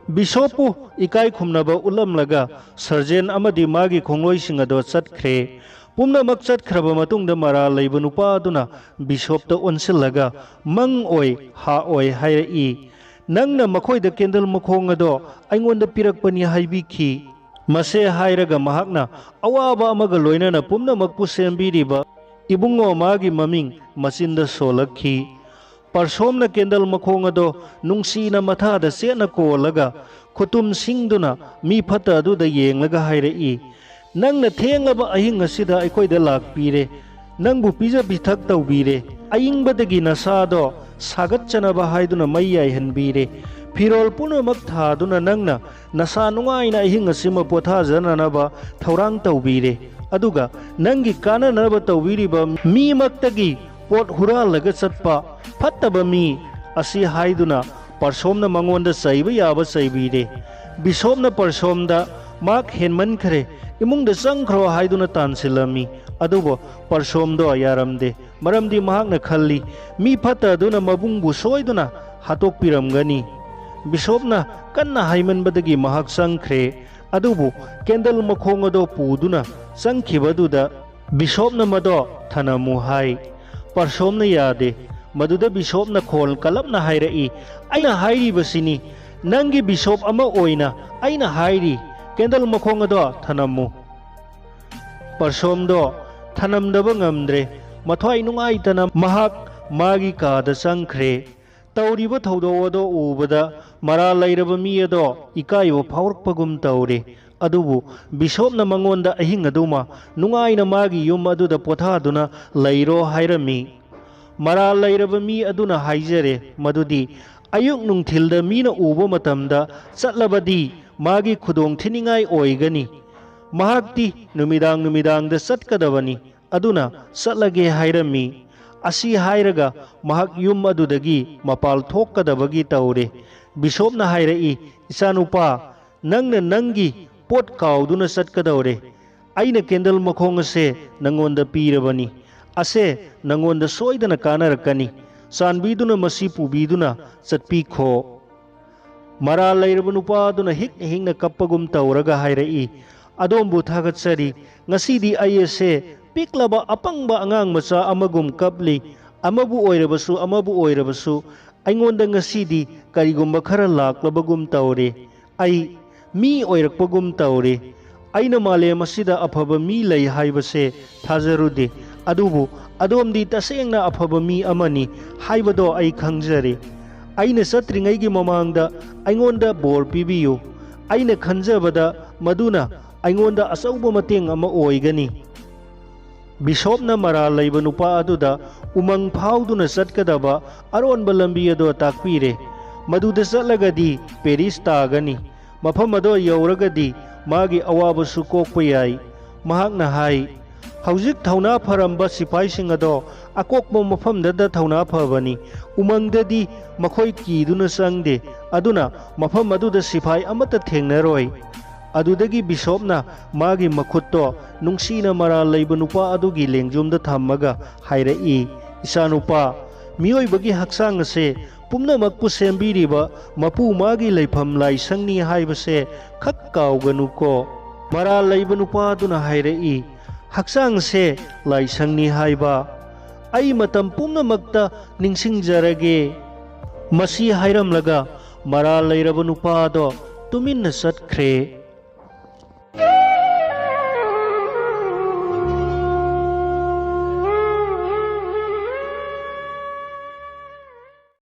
ꯕꯤꯁꯣꯞꯄꯨ ꯏꯀꯥꯏ ꯈꯨꯝꯅꯕ ꯎꯠꯂꯝꯂꯒ ꯁꯔꯖꯦꯟ ꯑꯃꯗꯤ ꯃꯥꯒꯤ ꯈꯣꯡꯂꯣꯏꯁꯤꯡ ꯑꯗꯣ ꯆꯠꯈ꯭ꯔꯦ꯫ ꯄꯨꯝꯅꯃꯛ ꯆꯠꯈ꯭ꯔꯕ ꯃꯇꯨꯡꯗ ꯃꯔꯥꯜ ꯂꯩꯕ ꯅꯨꯄꯥ ꯑꯗꯨꯅ ꯕꯤꯁꯣꯞꯇ ꯑꯣꯟꯁꯤꯜꯂꯒ, "ꯃꯪ ꯑꯣꯏ, ꯍꯥ ꯑꯣꯏ" ꯍꯥꯏꯔꯛꯏ꯫ "ꯅꯪꯅ ꯃꯈꯣꯏꯗ ꯀꯦꯟꯗꯜ ꯃꯈꯣꯡ ꯑꯗꯣ ꯑꯩꯉꯣꯟꯗ ꯄꯤꯔꯛꯄꯅꯤ ꯍꯥꯏꯕꯤꯈꯤ"꯫ ꯃꯁꯦ ꯍꯥꯏꯔꯒ ꯃꯍꯥꯛꯅ ꯑꯋꯥꯕ ꯑꯃꯒ ꯂꯣꯏꯅꯅ ꯄꯨꯝꯅꯃꯛꯄꯨ ꯁꯦꯝꯕꯤꯔꯤꯕ ꯏꯕꯨꯡꯉꯣ ꯃꯥꯒꯤ ꯃꯃꯤꯡ ꯃꯆꯤꯟꯗ ꯁꯣꯜꯂꯛꯈꯤ꯫ ꯄꯔꯁꯣꯝꯅ ꯀꯦꯟꯗꯜ ꯃꯈꯣꯡ ꯑꯗꯣ ꯅꯨꯡꯁꯤꯅ ꯃꯊꯥꯗ ꯆꯦꯠꯅ ꯀꯣꯜꯂꯒ, ꯈꯨꯇꯨꯝ ꯁꯤꯡꯗꯨꯅ ꯃꯤ ꯐꯠꯇ ꯑꯗꯨꯗ ꯌꯦꯡꯂꯒ ꯍꯥꯏꯔꯛꯏ, "ꯅꯪꯅ ꯊꯦꯡꯂꯕ ꯑꯍꯤꯡ ꯑꯁꯤꯗ ꯑꯩꯈꯣꯏꯗ ꯂꯥꯛꯄꯤꯔꯦ, ꯅꯪꯕꯨ ꯄꯤꯖ ꯄꯤꯊꯛ ꯇꯧꯕꯤꯔꯦ, ꯑꯏꯪꯕꯗꯒꯤ ꯅꯁꯥꯗꯣ ꯁꯥꯒꯠꯆꯅꯕ ꯍꯥꯏꯗꯨꯅ ꯃꯩ ꯌꯥꯏꯍꯟꯕꯤꯔꯦ, ꯐꯤꯔꯣꯜ ꯄꯨꯝꯅꯃꯛ ꯊꯥꯗꯨꯅ ꯅꯪꯅ ꯅꯁꯥ ꯅꯨꯡꯉꯥꯏꯅ ꯑꯍꯤꯡ ꯑꯁꯤꯃ ꯄꯣꯊꯥꯖꯅꯅꯕ ꯊꯧꯔꯥꯡ ꯇꯧꯕꯤꯔꯦ, ꯑꯗꯨꯒ ꯅꯪꯒꯤ ꯀꯥꯟꯅꯅꯕ ꯇꯧꯕꯤꯔꯤꯕ ꯃꯤꯃꯛꯇꯒꯤ ꯄꯣꯠ ꯍꯨꯔꯥꯜꯂꯒ ꯆꯠꯄ ꯐꯠꯇꯕ ꯃꯤ" ꯑꯁꯤ ꯍꯥꯏꯗꯨꯅ ꯄꯔꯁꯣꯝꯅ ꯃꯉꯣꯟꯗ ꯆꯩꯕ ꯌꯥꯕ ꯆꯩꯕꯤꯔꯦ꯫ ꯕꯤꯁꯣꯞꯅ ꯄꯔꯁꯣꯝꯗ, "ꯃꯍꯥꯛ ꯍꯦꯟꯃꯟꯈ꯭ꯔꯦ, ꯏꯃꯨꯡꯗ ꯆꯪꯈ꯭ꯔꯣ" ꯍꯥꯏꯗꯨꯅ ꯇꯥꯟꯁꯤꯜꯂꯝꯃꯤ꯫ ꯑꯗꯨꯕꯨ ꯄꯔꯁꯣꯝꯗꯣ ꯌꯥꯔꯝꯗꯦ, ꯃꯔꯝꯗꯤ ꯃꯍꯥꯛꯅ ꯈꯜꯂꯤ, ꯃꯤ ꯐꯠꯇ ꯑꯗꯨꯅ ꯃꯕꯨꯡꯕꯨ ꯁꯣꯏꯗꯨꯅ ꯍꯥꯠꯇꯣꯛꯄꯤꯔꯝꯒꯅꯤ꯫ ꯕꯤꯁꯣꯞꯅ ꯀꯟꯅ ꯍꯥꯏꯃꯟꯕꯗꯒꯤ ꯃꯍꯥꯛ ꯆꯪꯈ꯭ꯔꯦ꯫ ꯑꯗꯨꯕꯨ ꯀꯦꯟꯗꯜ ꯃꯈꯣꯡ ꯑꯗꯣ ꯄꯨꯗꯨꯅ ꯆꯪꯈꯤꯕꯗꯨꯗ ꯕꯤꯁꯣꯞꯅ ꯃꯗꯣ ꯊꯅꯝꯃꯨ ꯍꯥꯏ꯫ ꯄꯔꯁꯣꯝꯅ ꯌꯥꯗꯦ꯫ ꯃꯗꯨꯗ ꯕꯤꯁꯣꯞꯅ ꯈꯣꯜ ꯀꯜꯂꯞꯅ ꯍꯥꯏꯔꯛꯏ, "ꯑꯩꯅ ꯍꯥꯏꯔꯤꯕꯁꯤꯅꯤ, ꯅꯪꯒꯤ ꯕꯤꯁꯣꯞ ꯑꯃ ꯑꯣꯏꯅ ꯑꯩꯅ ꯍꯥꯏꯔꯤ, ꯀꯦꯟꯗꯜ ꯃꯈꯣꯡ ꯑꯗꯣ ꯊꯅꯝꯃꯨ"꯫ ꯄꯔꯁꯣꯝꯗꯣ ꯊꯅꯝꯗꯕ ꯉꯝꯗ꯭ꯔꯦ꯫ ꯃꯊ꯭ꯋꯥꯏ ꯅꯨꯡꯉꯥꯏꯇꯅ ꯃꯍꯥꯛ ꯃꯥꯒꯤ ꯀꯥꯗ ꯆꯪꯈ꯭ꯔꯦ꯫ ꯇꯧꯔꯤꯕ ꯊꯧꯗꯣꯛ ꯑꯗꯣ ꯎꯕꯗ ꯃꯔꯥꯜ ꯂꯩꯔꯕ ꯃꯤ ꯑꯗꯣ ꯏꯀꯥꯏꯕ ꯐꯥꯎꯔꯛꯄꯒꯨꯝ ꯇꯧꯔꯦ꯫ ꯑꯗꯨꯕꯨ ꯕꯤꯁꯣꯞꯅ ꯃꯉꯣꯟꯗ ꯑꯍꯤꯡ ꯑꯗꯨꯃ ꯅꯨꯡꯉꯥꯏꯅ ꯃꯥꯒꯤ ꯌꯨꯝ ꯑꯗꯨꯗ ꯄꯣꯊꯥꯗꯨꯅ ꯂꯩꯔꯣ ꯍꯥꯏꯔꯝꯃꯤ꯫ ꯃꯔꯥꯜ ꯂꯩꯔꯕ ꯃꯤ ꯑꯗꯨꯅ ꯍꯥꯏꯖꯔꯦ ꯃꯗꯨꯗꯤ ꯑꯌꯨꯛ ꯅꯨꯡꯊꯤꯜꯗ ꯃꯤꯅ ꯎꯕ ꯃꯇꯝꯗ ꯆꯠꯂꯕꯗꯤ ꯃꯥꯒꯤ ꯈꯨꯗꯣꯡ ꯊꯤꯅꯤꯡꯉꯥꯏ ꯑꯣꯏꯒꯅꯤ꯫ ꯃꯍꯥꯛꯇꯤ ꯅꯨꯃꯤꯗꯥꯡ ꯅꯨꯃꯤꯗꯥꯡꯗ ꯆꯠꯀꯗꯕꯅꯤ꯫ ꯑꯗꯨꯅ ꯆꯠꯂꯒꯦ ꯍꯥꯏꯔꯝꯃꯤ꯫ ꯑꯁꯤ ꯍꯥꯏꯔꯒ ꯃꯍꯥꯛ ꯌꯨꯝ ꯑꯗꯨꯗꯒꯤ ꯃꯄꯥꯜ ꯊꯣꯛꯀꯗꯕꯒꯤ ꯇꯧꯔꯦ꯫ ꯕꯤꯁꯣꯞꯅ ꯍꯥꯏꯔꯛꯏ, "ꯏꯆꯥꯅꯨꯄꯥ, ꯅꯪꯅ ꯅꯪꯒꯤ ꯄꯣꯠ ꯀꯥꯎꯗꯨꯅ ꯆꯠꯀꯗꯧꯔꯦ꯫ ꯑꯩꯅ ꯀꯦꯟꯗꯜ ꯃꯈꯣꯡ ꯑꯁꯦ ꯅꯪꯉꯣꯟꯗ ꯄꯤꯔꯕꯅꯤ꯫ ꯑꯁꯦ ꯅꯪꯉꯣꯟꯗ ꯁꯣꯏꯗꯅ ꯀꯥꯟꯅꯔꯛꯀꯅꯤ꯫ ꯆꯥꯟꯕꯤꯗꯨꯅ ꯃꯁꯤ ꯄꯨꯕꯤꯗꯨꯅ ꯆꯠꯄꯤꯈꯣ"꯫ ꯃꯔꯥꯜ ꯂꯩꯔꯕ ꯅꯨꯄꯥ ꯑꯗꯨꯅ ꯍꯤꯛꯅ ꯍꯤꯛꯅ ꯀꯞꯄꯒꯨꯝ ꯇꯧꯔꯒ ꯍꯥꯏꯔꯛꯏ, "ꯑꯗꯣꯝꯕꯨ ꯊꯥꯒꯠꯆꯔꯤ꯫ ꯉꯁꯤꯗꯤ ꯑꯩ ꯑꯁꯦ ꯄꯤꯛꯂꯕ ꯑꯄꯪꯕ ꯑꯉꯥꯡ ꯃꯆꯥ ꯑꯃꯒꯨꯝ ꯀꯞꯂꯤ꯫ ꯑꯃꯕꯨ ꯑꯣꯏꯔꯕꯁꯨ, ꯑꯃꯕꯨ ꯑꯣꯏꯔꯕꯁꯨ, ꯑꯩꯉꯣꯟꯗ ꯉꯁꯤꯗꯤ ꯀꯔꯤꯒꯨꯝꯕ ꯈꯔ ꯂꯥꯛꯂꯕꯒꯨꯝ ꯇꯧꯔꯦ꯫ ꯑꯩ ꯃꯤ ꯑꯣꯏꯔꯛꯄꯒꯨꯝ ꯇꯧꯔꯦ꯫ ꯑꯩꯅ ꯃꯥꯂꯦꯝ ꯑꯁꯤꯗ ꯑꯐꯕ ꯃꯤ ꯂꯩ ꯍꯥꯏꯕꯁꯦ ꯊꯥꯖꯔꯨꯗꯦ꯫ ꯑꯗꯨꯕꯨ ꯑꯗꯣꯝꯗꯤ ꯇꯁꯦꯡꯅ ꯑꯐꯕ ꯃꯤ ꯑꯃꯅꯤ ꯍꯥꯏꯕꯗꯣ ꯑꯩ ꯈꯪꯖꯔꯦ꯫ ꯑꯩꯅ ꯆꯠꯇ꯭ꯔꯤꯉꯩꯒꯤ ꯃꯃꯥꯡꯗ ꯑꯩꯉꯣꯟꯗ ꯕꯣꯔ ꯄꯤꯕꯤꯌꯨ꯫ ꯑꯩꯅ ꯈꯟꯖꯕꯗ ꯃꯗꯨꯅ ꯑꯩꯉꯣꯟꯗ ꯑꯆꯧꯕ ꯃꯇꯦꯡ ꯑꯃ ꯑꯣꯏꯒꯅꯤ"꯫ ꯕꯤꯁꯣꯞꯅ ꯃꯔꯥꯜ ꯂꯩꯕ ꯅꯨꯄꯥ ꯑꯗꯨꯗ ꯎꯃꯪ ꯐꯥꯎꯗꯨꯅ ꯆꯠꯀꯗꯕ ꯑꯔꯣꯟꯕ ꯂꯝꯕꯤ ꯑꯗꯣ ꯇꯥꯛꯄꯤꯔꯦ꯫ ꯃꯗꯨꯗ ꯆꯠꯂꯒꯗꯤ ꯄꯦꯔꯤꯁ ꯇꯥꯒꯅꯤ꯫ ꯃꯐꯝ ꯑꯗꯣ ꯌꯧꯔꯒꯗꯤ ꯃꯥꯒꯤ ꯑꯋꯥꯕꯁꯨ ꯀꯣꯛꯄ ꯌꯥꯏ꯫ ꯃꯍꯥꯛꯅ ꯍꯥꯏ, "ꯍꯧꯖꯤꯛ ꯊꯧꯅꯥ ꯐꯔꯝꯕ ꯁꯤꯐꯥꯏꯁꯤꯡ ꯑꯗꯣ ꯑꯀꯣꯛꯄ ꯃꯐꯝꯗꯗ ꯊꯧꯅꯥ ꯐꯕꯅꯤ꯫ ꯎꯃꯪꯗꯗꯤ ꯃꯈꯣꯏ ꯀꯤꯗꯨꯅ ꯆꯪꯗꯦ꯫ ꯑꯗꯨꯅ ꯃꯐꯝ ꯑꯗꯨꯗ ꯁꯤꯐꯥꯏ ꯑꯃꯠꯇ ꯊꯦꯡꯅꯔꯣꯏ"꯫ ꯑꯗꯨꯗꯒꯤ ꯕꯤꯁꯣꯞꯅ ꯃꯥꯒꯤ ꯃꯈꯨꯠꯇꯣ ꯅꯨꯡꯁꯤꯅ ꯃꯔꯥꯜ ꯂꯩꯕ ꯅꯨꯄꯥ ꯑꯗꯨꯒꯤ ꯂꯦꯡꯖꯨꯝꯗ ꯊꯝꯃꯒ ꯍꯥꯏꯔꯛꯏ, "ꯏꯆꯥꯅꯨꯄꯥ, ꯃꯤꯑꯣꯏꯕꯒꯤ ꯍꯛꯆꯥꯡ ꯑꯁꯦ ꯄꯨꯝꯅꯃꯛꯄꯨ ꯁꯦꯝꯕꯤꯔꯤꯕ ꯃꯄꯨ ꯃꯥꯒꯤ ꯂꯩꯐꯝ ꯂꯥꯏꯁꯪꯅꯤ ꯍꯥꯏꯕꯁꯦ ꯈꯛ ꯀꯥꯎꯒꯅꯨꯀꯣ"꯫ ꯃꯔꯥꯜ ꯂꯩꯕ ꯅꯨꯄꯥ ꯑꯗꯨꯅ ꯍꯥꯏꯔꯛꯏ, "ꯍꯛꯆꯥꯡꯁꯦ ꯂꯥꯏꯁꯪꯅꯤ ꯍꯥꯏꯕ? ꯑꯩ ꯃꯇꯝ ꯄꯨꯝꯅꯃꯛꯇ ꯅꯤꯡꯁꯤꯡꯖꯔꯒꯦ"꯫ ꯃꯁꯤ ꯍꯥꯏꯔꯝꯂꯒ ꯃꯔꯥꯜ ꯂꯩꯔꯕ ꯅꯨꯄꯥ ꯑꯗꯣ ꯇꯨꯃꯤꯟꯅ ꯆꯠꯈ꯭ꯔꯦ꯫